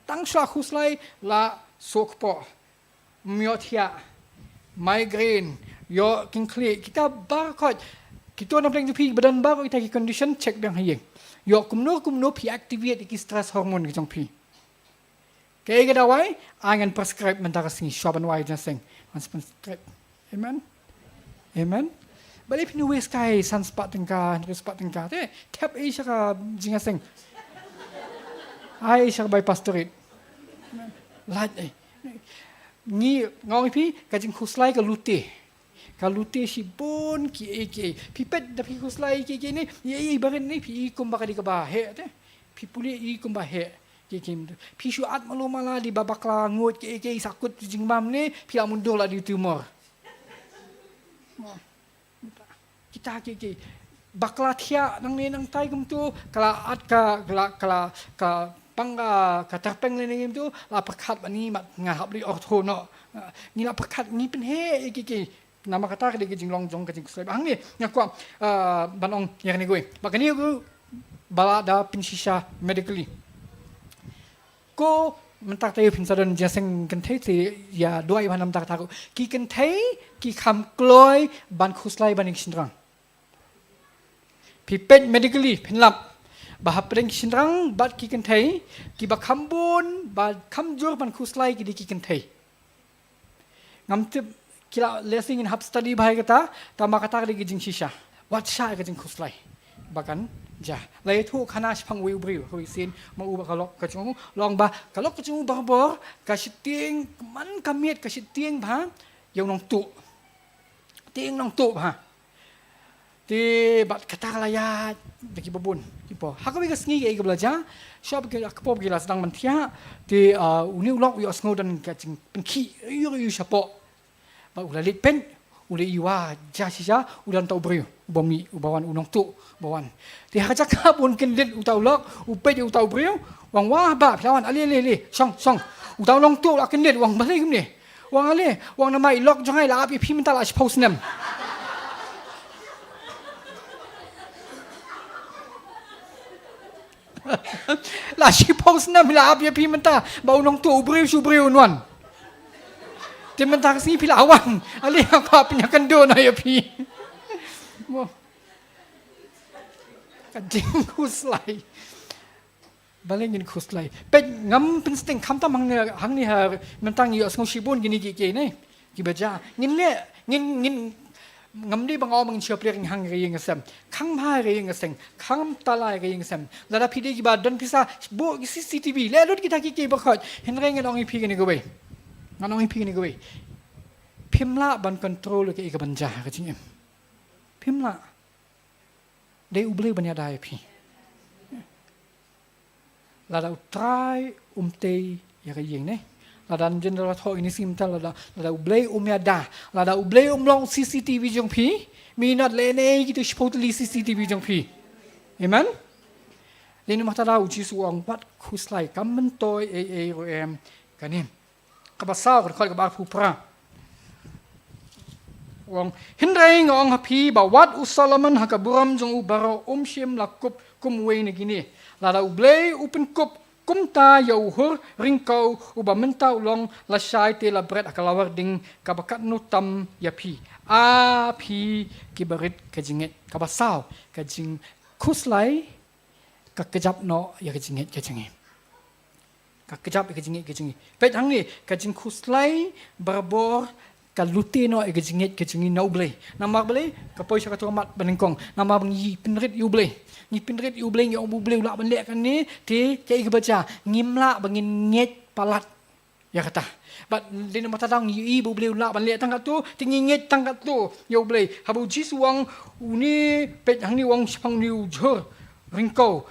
Tang shu khuslai la soh kpoh. Ym ïoh thiah, migraine, ïoh kynkhlieh, kita baroh khoit. Kito na pdeng jong phi ba don baroh kita ki condition, check biang ha ïing. Ïoh kumno kumno phi activate ïa ki stress hormone ki jong phi. Kaei ka dawai, ai ngan prescribe mynta ka sngi, shuwa ban wai jingïaseng, ngan prescribe. Amen. Amen. Balei phin waste kai san spah tyngka, hynriew spah tyngka te, thep ei sha ka jingïaseng. Ai sha ka bai pastorate. Lait ei. Ngi, nga ong ïa phi, ka jingkhuslai ka lute. Ka lute shibun kiei kiei. Phi peit da phi khuslai kiei kiei ne, ïa, ïa, barit ne, phi i kumba ka dei kaba heh te. Phi pule i kumba heh. Kiei kiei. Phi shu at malu mala dei ba bakla ngut kiei kiei, sahkut jingmam ne, phi la mutdur la dei tumor. Kita kiei kiei. Bakla thiah nangne nangtai kumto, ka la at ka, ka la, ka la, ka pang ka, ka tyrpeng lane kumto, la pyrkhat ba ngi mat nga hap leit ortho noh. Ngi la pyrkhat ngi pynheh kiei kiei. Namar kata ka dei ka jinglong jong ka jingkhuslai. Hangne nga kwah, ah, ban ong ïa kane kawei. Ba kane kawei ba la da pynshisha medically. Ko mynta taïew phin sa don jingïaseng kynthei te ïa duwai bha namar kata ko. Ki kynthei ki kham kloi ban khuslai ban ïa ki shynrang. Phi peit medically phin lap ba hapdeng ki shynrang bad ki kynthei, kiba kham bun ba kham jur ban khuslai ki dei ki kynthei. Ngam tip ki la leh shisha, ngin hap study bha ïa kata, tangba kata ka dei ka jingshisha. Wat shah ïa ka jingkhuslai ba kan jia. La ïathuh khana shaphang uwei u briew, kawei sien, ma u ba ka lok ka jong u, long ba ka lok ka jong u barabor ka sheptieng, man ka miet ka sheptieng bha ïa u nongtuh. Tieng nongtuh bha. Te bad kata ka la ïaid da kiba bun ki por. Ha kawei ka sngi kaei kaba la jia, shwa ba ki, ka por ba ki la sdang ban thiah, te, ah, une u lok u ïohsngew don ka jingpynkhih ïu ïu shapoh. Bad u la leit peit, u la ïohi jia shisha, u don uta u briew uba mih, uba wan, u nongtuh uba wan. Te ha ka jaka ba un kyndit uta u lok, u peit ïa uta u briew, u ong, "Wah bah, phi la wan, ale ale ale, shong shong." Uta u nongtuh u la kyndit, u ong balei kumne. U ong ale, u ong namar i lok jong nga i la ap ïa phi mynta la shiphew snem. La shiphew snem i la ap ïa phi mynta, ba u nongtuh u briew shu briew un wan. Te mynta ka sngi phi la wan, ale nga kwah pynïakynduh noh ïa phi. Mo. Ka jingkhuslai. Balei ngin khuslai? Peit, ngam pynsting khamtam hangne, hangne ha, mynta ngi ïohsngew shibun kine ki, ki ne, kiba jia. Ngin leh, ngin, ngin, ngam dei ba nga ong ba ngin shu plie ring hang ïing ha sem. Khang bha ïing ha seng, kham tala ïing ha sem. Lada phi dei kiba don pisa, buh ki C C T V, leh lut kita ki, kiba khot. Hynrei ngan ong ïa phi kane kawei. Ngan ong ïa phi kane kawei. Phim lah ban control ïa kaei kaban jia ha ka jingim. Phim lah. Dei U Blei ban ïada ïa phi. Lada U Trai um tei ïa ka ïing ne. Lada ngin ïathoh ïa kine ki sim ta lada, lada U Blei um ïada, lada U Blei um long C C T V jong phi, mynta lehse kito shiphew tylli C C T V jong phi. Amen. Dei namar kata U Jisu u ong wat khuslai, kam myntoi ei ei ruh em kane. Kaba saw, ka dkhot kaba arphew phra. U ong, hynrei nga ong ha phi ba wat u Solomon ha ka burom jong u baroh um shym la kup kum uwei na kine. Lada U Blei u pynkup kumta ïa u hur ryngkew uba mynta u long lashai te la bret ha ka lawar ding kaba katno tam ïa phi, a phi kiba rit ka jingngeit. Kaba saw, ka jingkhuslai ka kjap noh ïa ka jingngeit ka jong ngi. Ka kjap ïa ka jingngeit ka jong ngi. Peit hangne, ka jingkhuslai barabor ka lute noh ïa ka jingngeit ka jong ngi na U Blei. Namar balei? Ka poi sha kato ka mat banyngkong. Namar ba ngi pynrit ïa U Blei. Ngi pynrit ïa U Blei, ngi ong U Blei u lah ban leh kane, te kaei kaba jia, ngim lah ba ngin ngeit palat ïa kata. Bad dei namar kata ngi ïohi ba U Blei u lah ban leh tang katto, te ngi ngeit tang katto ïa U Blei. Haba U Jisu u ong une, peit hangne u ong shaphang une u jhur ryngkew.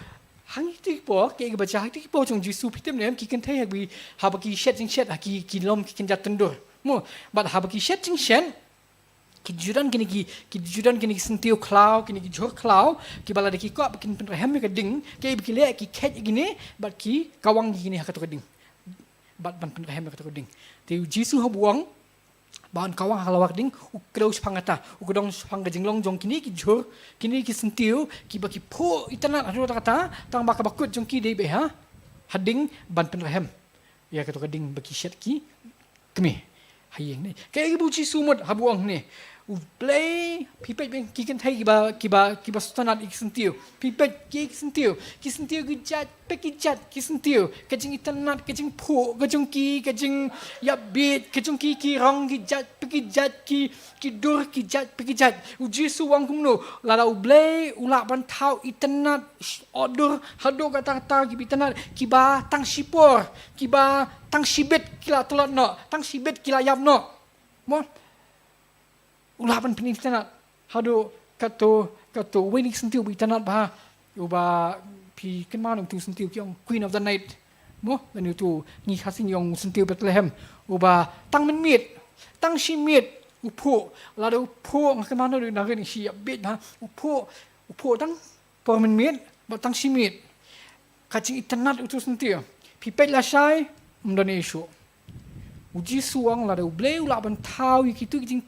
Ha kito ki por, kaei kaba jia ha kito ki por jong U Jisu, phi tip ne em, ki kynthei haba ki, haba ki shet jingshet ha ki, ki lum ki kynja tyndur. Mo, bad haba ki shet jingshet, ki ju don kine ki, ki ju don kine ki syntiew khlaw, kine ki jhur khlaw, kiba lada ki kwah ba kin pynrhem ïa ka ding, kaei ba ki leh, ki kheit ïa kine bad ki kawang ïa kine ha kato ka ding. Bad ban pynrhem ïa kato ka ding. Te U Jisu haba u ong ba un kawang ha ka lawar ding, u kdew shaphang kata, u kdew shaphang ka jinglong jong kine ki jhur, kine ki syntiew, kiba ki phuh itynnad haduh katta katta, tang ba kaba kut jong ki dei beit ha, ha ding ban pynrhem ïa kato ka ding ba ki shet ki kmie ha ïing ne. Kaei kaba U Jisu mut haba u ong ne. U Blei, phi peit beit ki kynthei kiba, kiba, kiba sngewtynnad ïa ki syntiew. Phi peit ki, ki syntiew, ki syntiew ki jait pa ki jait ki syntiew. Ka jingitynnad, ka jingphuh ka jong ki, ka jingïap bieit ka jong ki, ki rong ki jait pa ki jait, ki, ki dur ki jait pa ki jait. U Jisu u ong kumno, lada U Blei u lah ban thaw itynnad, dur haduh katta katta kiba itynnad, kiba tang shipor, kiba tang shibit ki la tlot noh, tang shibit ki la ïap noh. Mo? U lah ban pynitynnad haduh kato, kato, uwei na ki syntiew uba itynnad bha, uba phi kynmaw utu u syntiew ki ong Queen of the Night. Mo, lane utu ngi Khasi ngi ong u syntiew Bethlehem, uba tang mynmiet, tang shi miet u phuh, lada u phuh, nga kynmaw na ri na ri shi ïap bieit bha, u phuh, u phuh tang por mynmiet bad tang shi miet. Ka jingitynnad utu u syntiew. Phi peit lashai, ym don ei shuh. U Jisu u ong lada U Blei u lah ban thaw ïa kitu ki jing,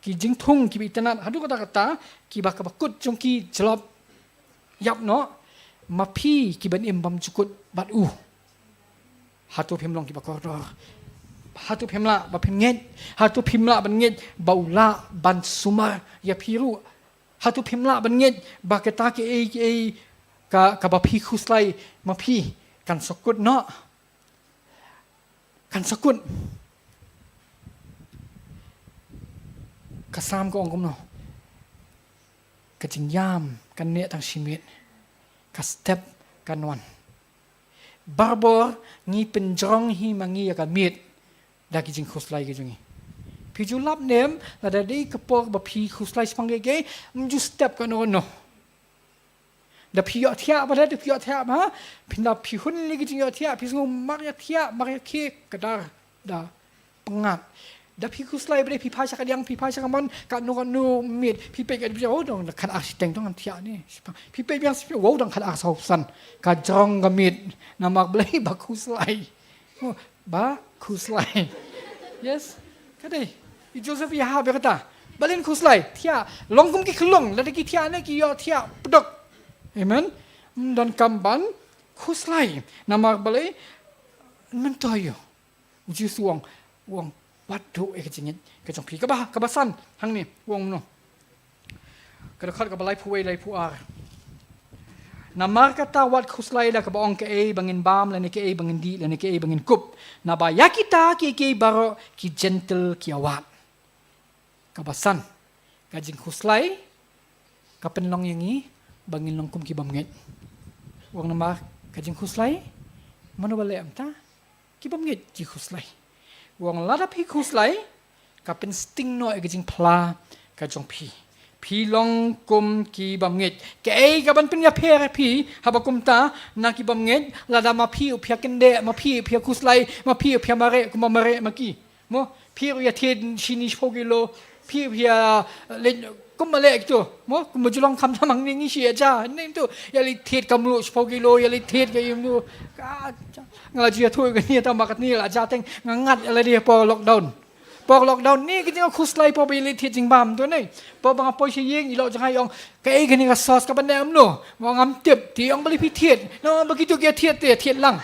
ki jingthung kiba itynnad haduh katta katta, kiba kaba kut jong ki jlop ïap noh, ma phi ki ban im bymjukut bad u. Hato phim long kiba kordor? Hato phim lah ba phin ngeit? Hato phim lah ban ngeit ba u lah ban sumar ïa phi ruh? Hato phim lah ban ngeit ba kata kaei kaei ka, kaba phi khuslai ma phi kan sa kut noh? Kan sa kut. Ka Salm ka ong kumno? Ka jingïam kan neh tang shi miet, ka step kan wan. Barabor ngi pynjrong hi ma ngi ïa ka miet da ki jingkhuslai ki jong ngi. Phi ju lap ne em, lada dei ka por ba phi khuslai shaphang kiei kiei, ym ju step kano kano. Da phi ïohthiah bha, da phi ïohthiah bha, phin da phi hun ïa ki jingïohthiah, phi sngew mar ïathiah, mar ïakhih, ka dar da pyngngad. Da phi khuslai bha, da phi phai sha kadiang, phi phai sha kamon, kano kano miet, phi peit ka, oh, dang khatar shiteng, dang thiah ne. Phi peit biang, phi, wow, dang khatar saw san. Ka jrong ka miet, namar balei? Ba khuslai. Oh, ba khuslai. Yes. Ka dei. I Joseph i hap ïa kata. Balei khuslai? Thiah. Long kum ki khyllung, lada ki thiah ne ki ïoh thiah pdok. Amen. Ym don kam ban khuslai. Namar balei? Mynta ïoh. U Jisu u ong, u ong, wat duh ïa ka jingngeit ka jong phi. Kaba, kaba san, hangne, u ong kumno. Ka dkhot kaba laiphew wei, laiphew ar. Namar kata wat khuslai da kaba ong kaei ba ngin bam, lane kaei ba ngin dih, lane kaei ba ngin kup. Naba ïa kita kiei kiei baroh ki Jentil ki ïawad. Kaba san, ka jingkhuslai ka pynlong ïa ngi ba ngin long kum ki bymngeit. U ong namar ka jingkhuslai, mano ba leh mynta? Ki bymngeit ki khuslai. U ong lada phi khuslai, ka pynsting noh ïa ka jingphla ka jong phi. Phi long kum ki bymngeit. Kaei kaban pynïapher ïa phi haba kumta na ki bymngeit? Lada ma phi u phi ïa kyndeh, ma phi u phi ïa khuslai, ma phi u phi ïa mareh kumba mareh ma ki. Mo, phi ruh ïa thied shini shiphew kilo, phi ruh ïa leit kumba leh kito. Mo, kumba ju long kham tang hangne ngi shu ïa ja, ne to, ïa leit thied ka mluh shiphew kilo, ïa leit thied ka ïa mluh. Ka, nga la ju ïathuh kane tang ba katne la ja teng, nga ngat ïa lade por lockdown. Por lockdown ne ka jingkhuslai por ba ïa leit thied jingbam to ne. Por ba nga poi sha ïing i lok jong nga i ong, kaei kane ka sauce kaban neh kumno? Nga ong ngam tip, te i ong balei phi thied? Nga ong ba kito ki ïa thied te thied lang.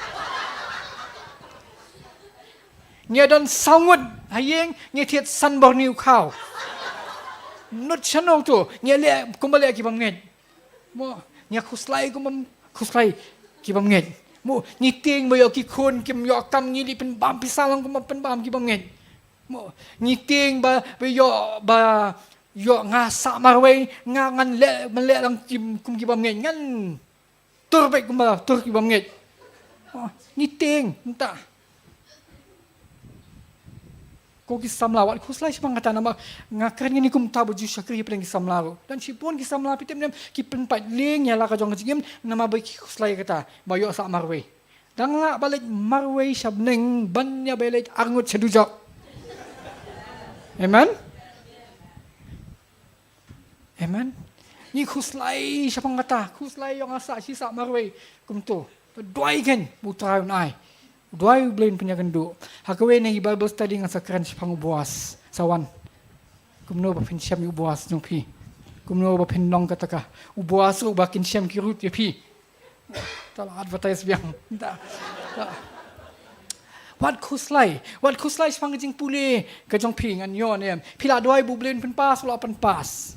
Ngi don saw ngut ha ïing, ngi thied san bor ni u khaw. Nud shano to, ngi leh kumba leh ki bymngeit. Mo, ngi khuslai kumba khuslai ki bymngeit. Mo, ngi tieng ba ïoh ki khun kim ïoh kam ngi leit pynbam pisa lang kumba pynbam ki bymngeit. Mo, ngi tieng ba, ba ïoh ba ïoh nga sah marwei, nga ngan leh, ngan leh lang kim, kum ki bymngeit. Ngan tur beit kumba tur ki bymngeit. Oh, ngi tieng, mynta. Ko ki samla wat khuslai shaphang kata namar nga kren ïa kine kumta ba ju shakri hapdeng ki samla ruh. Don shibun ki samla phi tip ne em ki pynpait lieng ïa la ka jong ka jingim namar ba ki khuslai kata ba ïoh sah marwei. Dang lah ba leit marwei sha bneng ban ïa ba leit arngut sha dujok. Amen. Amen. Ngi khuslai shaphang kata, khuslai ïoh nga sah shi sah marwei kumto. Duwai kein ba U Trai un ai. Duwai U Blei un pynïakynduh. Ha kawei na ki Bible study nga sa kren shaphang u Boas. Sa wan. Kumno ba phin shem ïa u Boas jong phi. Kumno ba phin long kata ka. U Boas ruh ba kin shem ki Ruth ïa phi. Ta la advertise biang. Ta. Ta. Wat khuslai, wat khuslai shaphang ka jingpule ka jong phi ngan ïoh ne em. Phi la duwai ba U Blei un pynpass, u la pynpass.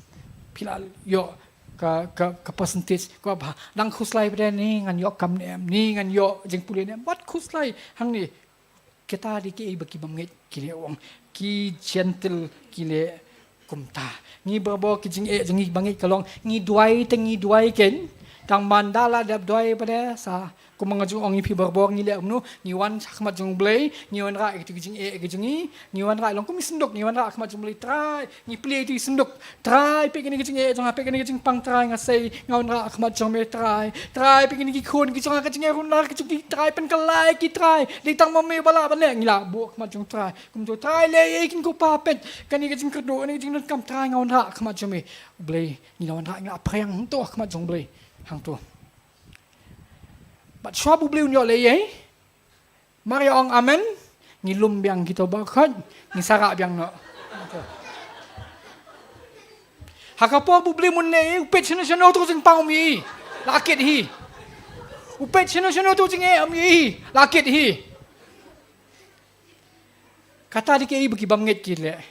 Phi la ïoh ka, ka, ka percentage, ka ba dang khuslai pat ne ngan ïoh kam ne em, ne ngan ïoh jingpule ne em. Wat khuslai hangne. Kita dei kiei ba ki bymngeit ki leh, u ong. Ki Jentil ki leh kumta. Ngi barabor ki jingeh jong ngi bymngeit ka long ngi duwai te ngi duwai kein. Tang man da la dep duwai pat sa. Kumba nga ju ong ïa phi barabor ngi leh kumno, ngi wan sha khmat jong U Blei, ngi wanrah ïa kito ki jingeh ki jong ngi, ngi wanrah long kum ki synduk, ngi wanrah ha khmat jong U Blei, Trai. Ngi plie ïa kito ki synduk. Trai, peit kane ka jingeh jong nga, peit kane ka jingpang Trai, nga sei, nga wanrah ha khmat jong me Trai. Trai, peit kine ki khun ki jong nga, ka jingeh runar ki jong ki Trai, pynkylla ïa ki Trai. Dei tang ma me ba lah ban leh, ngi la buh ha khmat jong Trai. Kumto Trai leh ïa ki, ko Pa, peit kane ka jingkyrduh, kane ka jingdonkam Trai, nga wanrah ha khmat jong me. U Blei, ngi la wanrah, ngi la phriang hangto ha khmat jong U Blei. Hangto. Bad shuwa ba U Blei un ïoh leh ïa i, mar ïa ong amen, ngi lum biang kito ba khot, ngi sa rah biang noh. Ha ka por ba U Blei un leh ïa i, u peit shano shano to jingpang um ïa i, la kit hi. U peit shano shano to jingeh um ïa i, la kit hi. Kata dei kiei ba ki bymngeit ki leh.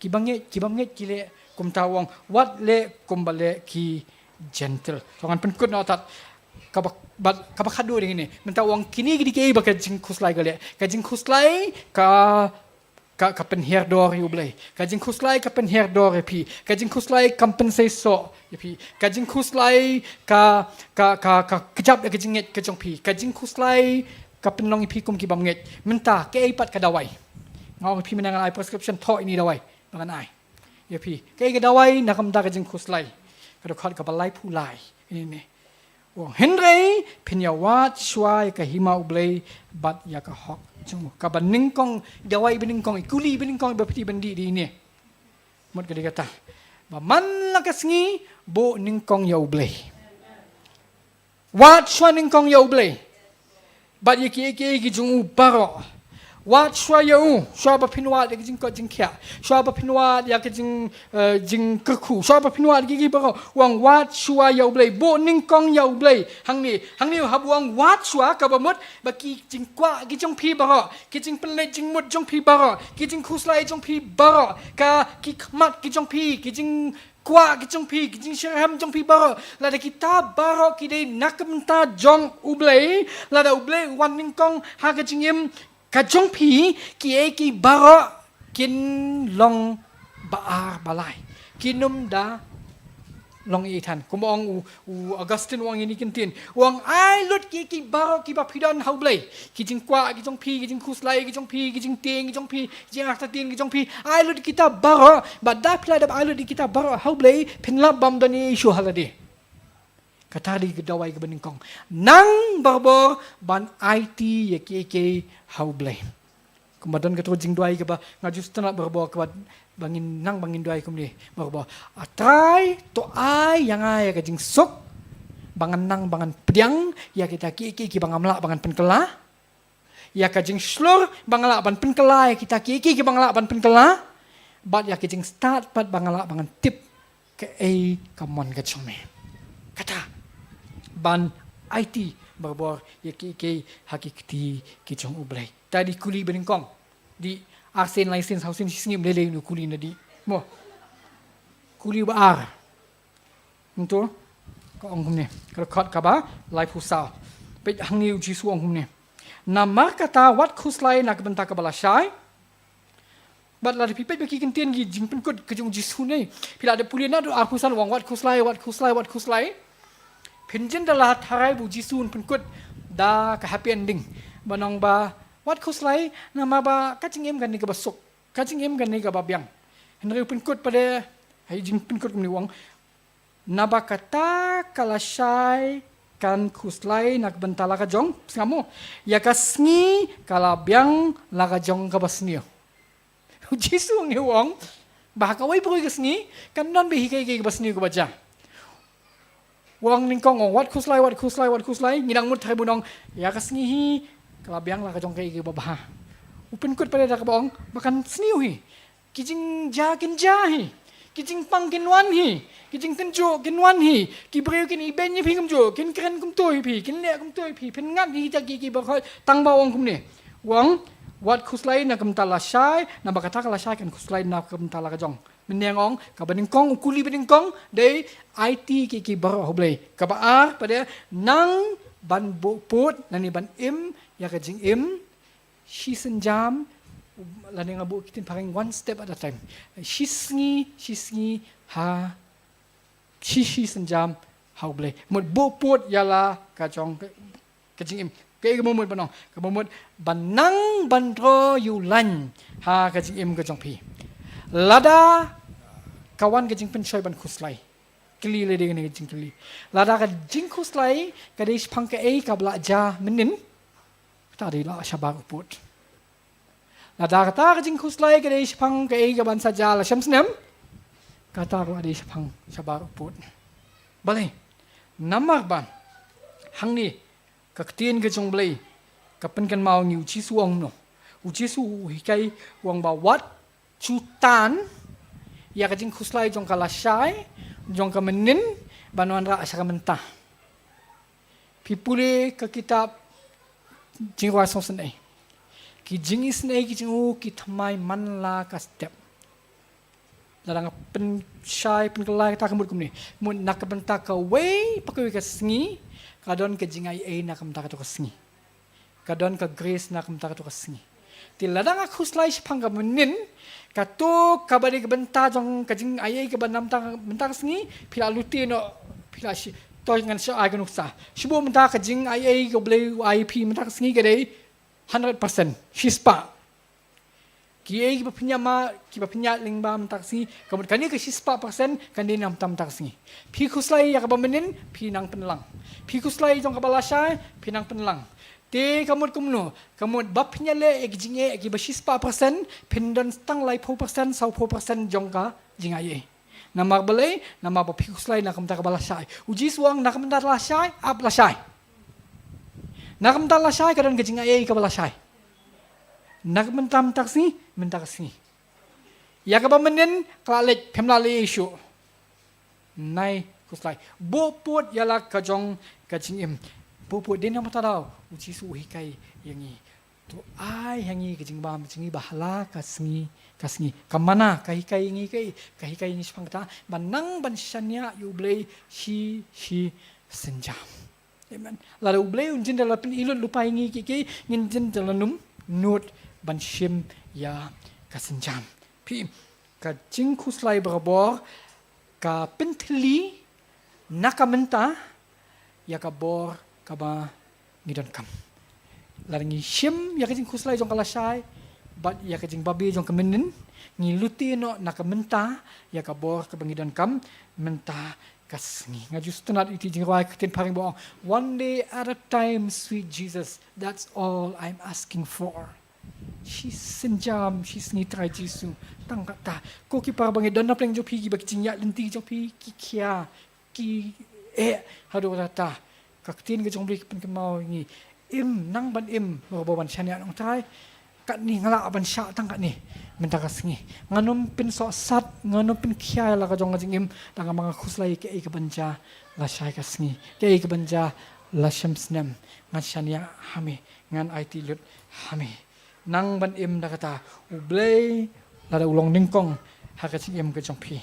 Ki bymngeit, ki bymngeit ki leh kumta, u ong, wat leh kumba leh ki Jentil. To ngan pynkut noh tad. Kaba, bad, kaba khadduh dei kine. Mynta u ong kine ki dei kiei ba ka jingkhuslai ka leh. Ka jingkhuslai ka, ka, ka pynhiar dor ïa U Blei. Ka jingkhuslai ka pynhiar dor ïa phi. Ka jingkhuslai kam pynseisoh ïa phi. Ka jingkhuslai ka, ka, ka, ka kjap ïa ka jingngeit ka jong phi. Ka jingkhuslai ka pynlong ïa phi kum ki bymngeit. Mynta kaei pat ka dawai? Nga ong ïa phi mynta ngan ai prescription, thoh ïa ine i dawai ba ngan ai ïa phi. Kaei ka dawai na ka bynta ka jingkhuslai? Ka dkhot kaba laiphew lai. Ine, ine. U ong, hynrei phin ïa wad shuwa ïa ka hima U Blei bad ïa ka hok jong u. Kaba nyngkong, dawai ba nyngkong, i kuli ba nyngkong ba phi dei ban dih dei ine. Mut ka dei kata, ba man la ka sngi buh nyngkong ïa U Blei. Wad shuwa nyngkong ïa U Blei bad ïa kiei kiei ki jong u baroh. Wad shuwa ïa u, shuwa ba phin wad ïa ka jingkoit jingkhiah, shuwa ba phin wad ïa ka jing, eh, jingkyrkhu, shuwa ba phin wad ïa ki baroh, u ong wad shuwa ïa U Blei, buh nyngkong ïa U Blei. Hangne, hangne haba u ong wad shuwa, kaba mut ba ki jingkwah ki jong phi baroh, ki jingpynleit jingmut jong phi baroh, ki jingkhuslai jong phi baroh, ka ki khmat ki jong phi, ki jingkwah ki jong phi, ki jingshitrhem jong phi baroh, lada kita baroh ki dei na ka bynta jong U Blei, lada U Blei u wan nyngkong ha ka jingim ka jong phi, kiei kiei baroh kin long ba ar ba lai, kin ym da long ïa i than. Kumba ong u, u Augustine, u ong ïa kine ki ktien, u ong ai lut kiei kiei baroh kiba phi don ha U Blei, ki jingkwah ki jong phi, ki jingkhuslai ki jong phi, ki jingtieng ki jong phi, ki jingartatien ki jong phi, ai lut kita baroh. Bad da phi la dep ai lut ïa kita baroh ha U Blei, phin lap bym don ïa i shuh ha lade. Kata dei ka dawai kaba nyngkong. Nang barabor ban aiti ïa kiei kiei ha U Blei. Kumba don kata ka jingduwai kaba nga ju sngewtynnat barabor, kaba ba ngin nang ba ngin duwai kumne barabor: A Trai, to ai ïa nga ïa ka jingsuk ba ngan nang ba ngan pdiang ïa kita kiei kiei kiba ngam lah ba ngan pynkylla, ïa ka jingshlur ba nga lah ban pynkylla ïa kita kiei kiei kiba nga lah ban pynkylla, bad ïa ka jingstad pat ba nga lah ba ngan tip kaei ka mon ka jong me. Kata, ban aiti barabor ïa kiei kiei ha ki kti ki jong U Blei. Te dei kuli ba nyngkong, dei ar sien lai sien saw sien shi sngi ym lei lei une u kuli na dei. Mo, kuli ba ar. Nangta ka ong kumne, ka dkhot kaba laiphew saw. Peit hangne, U Jisu u ong kumne: Namar kata wat khuslai na ka bynta kaba lashai. Bad lada phi peit ba ki kyntien ki jingpynkut ka jong U Jisu ne, phi la dep pule naduh arphew san, u ong wat khuslai, wat khuslai, wat khuslai. Phin jin da la tharai ba U Jisu un pynkut da ka happy ending, ban ong ba wat khuslai namar ba ka jingim kan dei kaba suk, ka jingim kan dei kaba biang. Hynrei u pynkut pat de ha i jingpynkut kumne, u ong: Naba kata ka lashai kan khuslai na ka bynta la ka jong, sngap mo, ïa ka sngi ka la biang la ka jong kaba sniew. U Jisu u ong ba ha kawei briew ka sngi kan don beit hi kaei kaei kaba sniew kaba jia. U ong nyngkong, u ong wat khuslai, wat khuslai, wat khuslai, ngi dang mut tharai ba un ong ïa ka sngi hi ka la biang la ka jong kaei kaei kaba bha. U pynkut pat de da kaba ong ba kan sniew hi. Ki jingjia kin jia hi. Ki jingpang kin wan hi. Ki jingtynjuh kin wan hi. Ki briew kin ibeiñ ïa phi kumjuh, kin kren kumto ïa phi, kin leh kumto ïa phi, phin ngat hi kita kiei kiei baroh. Tang ba u ong kumne, u ong wat khuslai na ka bynta lashai, naba kata ka lashai kan khuslai na ka bynta la ka jong. Mynne nga ong, kaba nyngkong, u kuli ba nyngkong dei aiti kiei kiei baroh ha U Blei. Kaba ar pat de, nang ban buh pud lane ban im ïa ka jingim shisynjam, lane nga buh ki ktien phareng, one step at a time. Shisngi shisngi ha, shi shisynjam ha U Blei. Mut buh pud ïa la ka jong ka, ka jingim. Kaei kaba mut ban ong? Kaba mut ban nang ban draw ïa u lain ha ka jingim ka jong phi. Lada ka wan ka jingpynshoi ban khuslai, kylli lade kane ka jingkylli: Lada ka jingkhuslai ka dei shaphang kaei kaba la jia mynnin, kata dei la shabar u pud. Lada kata ka jingkhuslai ka dei shaphang kaei kaban sa jia la shem snem, kata ruh ka dei shaphang shabar u pud. Balei? Namar ba hangne ka ktien ka jong U Blei ka pynkynmaw ngi, U Jisu u ong kumno? U Jisu u hikai, u ong ba wat ju tan ïa ka jingkhuslai jong ka lashai, jong ka mynnin, ban wanrah sha ka mynta. Phi pule ka kitab Jingrwai Songsynei, ki jingisynei ki jong u ki thymmai man la ka step. Lada nga pynshai pynkylla kata, ka mut kumne. Mut na ka bynta kawei pa kawei ka sngi ka don ka jingaiei na ka bynta kato ka sngi. Ka don ka grace na ka bynta kato ka sngi. Te lada nga khuslai shaphang ka mynnin, kato kaba dei ka bynta jong ka jingaiei kaba na ka bynta, bynta ka sngi, phi la lute noh, phi la shi, to ngan sa ai ka nuksa. Shu buh mynta ka jingaiei kaba U Blei u ai ïa phi mynta ka sngi ka dei hundred percent, shispah. Kiei kiba pynïaid ma, kiba pynïaid lyngba mynta ka sngi, ka mut kane ka shispah percent kan dei na ka bynta mynta ka sngi. Phi khuslai ïa kaba mynnin, phi nang pynlang. Phi khuslai jong kaba lashai, phi nang pynlang. Te ka mut kumno? Ka mut ba phin ïaleh ïa ki jingeh kiba shispah percent, phin don tang laiphew percent, sawphew percent jong ka jingaiei. Namar balei? Namar ba phi khuslai na ka bynta kaba lashai. U Jisu u ong na ka bynta lashai, ap lashai. Na ka bynta lashai ka don ka jingaiei kaba lashai. Na ka mynta mynta ka sngi, mynta ka sngi. Ïa kaba mynnin ka la leit, phim lah leh shuh. Nai khuslai. Buh pud ïa la ka jong ka jingim. Buh pud, dei na kata ka daw u Jisu u hikai ïa ngi. To ai ha ngi ka jingbam jong ngi ba ha la ka sngi ka sngi. Ka manna ka hikai ïa ngi, ka, ka hikai ïa ngi shaphang kata ba nang ban shaniah ïa U Blei shi shi sienjam. Amen. Lada U Blei un jin da la pynlut lypa ïa ngi ki ki, ngin jin da la nym nud ban shim ïa ka sienjam. Phi, ka jingkhuslai barabor ka pynthylli na ka mynta ïa ka bor kaba ngi donkam. Lada ngi shim ïa ka jingkhuslai jong ka lashai bad ïa ka jingbabe jong ka mynnin, ngi lute noh na ka mynta ïa ka bor kaba ngi donkam mynta ka sngi. Nga ju sngewtynnat ïa ka jingrwai ka ktien phareng ba ong, "One day at a time, sweet Jesus, that's all I'm asking for." Shi sienjam, shi sngi Trai Jisu, tang kata. Ko ki para bangeit, don na pdeng jong phi kiba ki jingïaid lynti jong phi ki khia, ki eh haduh katta. Ka ktien ka jong U Blei ka pynkynmaw ïa ngi, im, nang ban im, barabor ban shaniah ïa U Trai. Katne nga lah ban shah tang katne mynta ka sngi. Ngan ym pynsohsat, ngan ym pynkhia ïa la ka jong ka jingim tang namar nga khuslai kaei kaban jia lashai ka sngi, kaei kaban jia la shem snem. Ngan shaniah ha me, ngan aiti lut ha me. Nang ban im da kata, U Blei lada u long nyngkong ha ka jingim ka jong phi,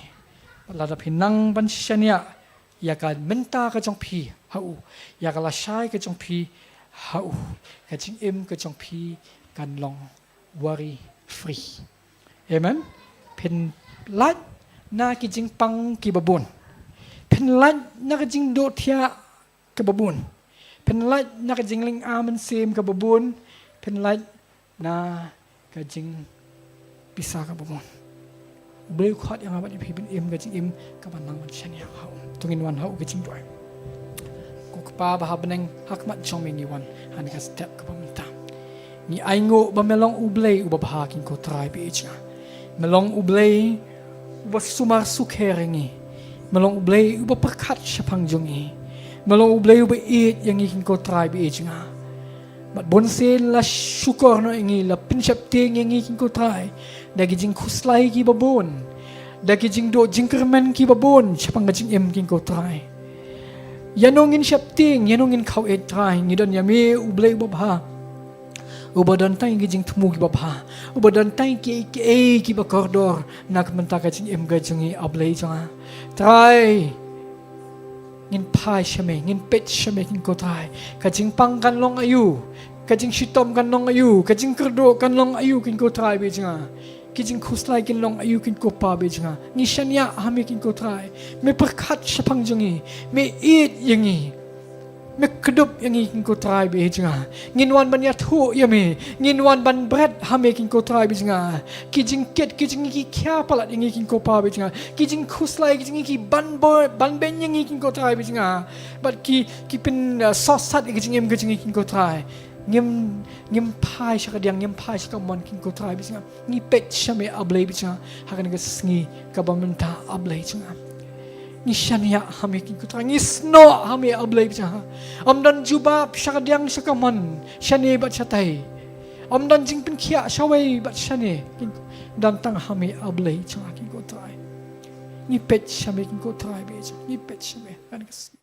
lada phi nang ban shaniah ïa ka mynta ka jong phi ha u, ïa ka lashai ka jong phi ha u, ka jingim ka jong phi kan long worry free. Amen. Phin lait na ki jingpang kiba bun. Phin lait na ka jingduh thiah kaba bun. Phin lait na ka jinglynga mynsiem kaba bun. Phin lait na ka jingpisa kaba bun. U Blei u khot ïa nga bad ïa phi ban im ka jingim kaba nang ban shaniah ha u. To ngin wan ha u ka jingduwai. Ko Kpa ba ha bneng, ha khmat jong me ngi wan ha kane ka step kaba mynta. Ngi ainguh ba me long U Blei uba bha, ko Trai ba ïeit jong nga. Me long U Blei uba sumar sukher ïa ngi. Me long U Blei uba pyrkhat shaphang jong ngi. Me long U Blei uba ïeit ïa ngi, ko Trai ba ïeit jong nga. Bad bunsien la shukor noh ïa ngi, la pynsheptieng ïa ngi, ko Trai, da ki jingkhuslai kiba bun, da ki jingduh jingkyrmen kiba bun shaphang ka jingim, ko Trai. Ïano ngin sheptieng, ïano ngin khaw ïeit, Trai? Ngi don ïa me, U Blei uba bha, uba don tang ki jingthmu kiba bha, uba don tang kiei kiei kiba kordor na ka bynta ka jingim ka jong ngi, A Blei jong nga. Trai, ngin phai sha me, ngin peit sha me, ko Trai. Ka jingpang kan long aïu, ka jingshitom kan long aïu, ka jingkyrduh kan long aïu, ko Trai ba ïeit jong nga. Ki jingkhuslai kin long aïu, ko Kpa ba ïeit jong nga. Ngi shaniah ha me, ko Trai. Me pyrkhat shaphang jong ngi, me ïeit ïa ngi. Me kdup ïa ngi, ko Trai ba ïeit jong nga. Ngin wan ban ïathuh ïa me, ngin wan ban bret ha me, ko Trai ba ïeit jong nga. Ki jingkit, ki jing, ki khia palat ïa ngi, ko Kpa ba ïeit jong nga. Ki jingkhuslai, ki jing, ki ban bo, ban beiñ ïa ngi, ko Trai ba ïeit jong nga. Bad ki, ki pyn, uh, sohsat ïa ka jingim ka jong ngi, ko Trai. Ngim, ngim phai sha kadiang, ngim phai sha kamon, ko Trai ba ïeit jong nga. Ngi peit sha me, A Blei ba ïeit jong nga, ha kane ka sngi kaba mynta, A Blei jong nga. Ngi shaniah ha me, ko Trai. Ngi snoh ha me, A Blei ba ïeit jong nga. Ym don jubab sha kadiang sha kamon, shane bad shatei. Ym don jingpynkhiah shawei bad shane. Don tang ha me, A Blei jong nga, ko Trai. Ngi peit sha me, ko Trai ba ïeit jong nga. Ngi peit sha me ha kane ka sngi.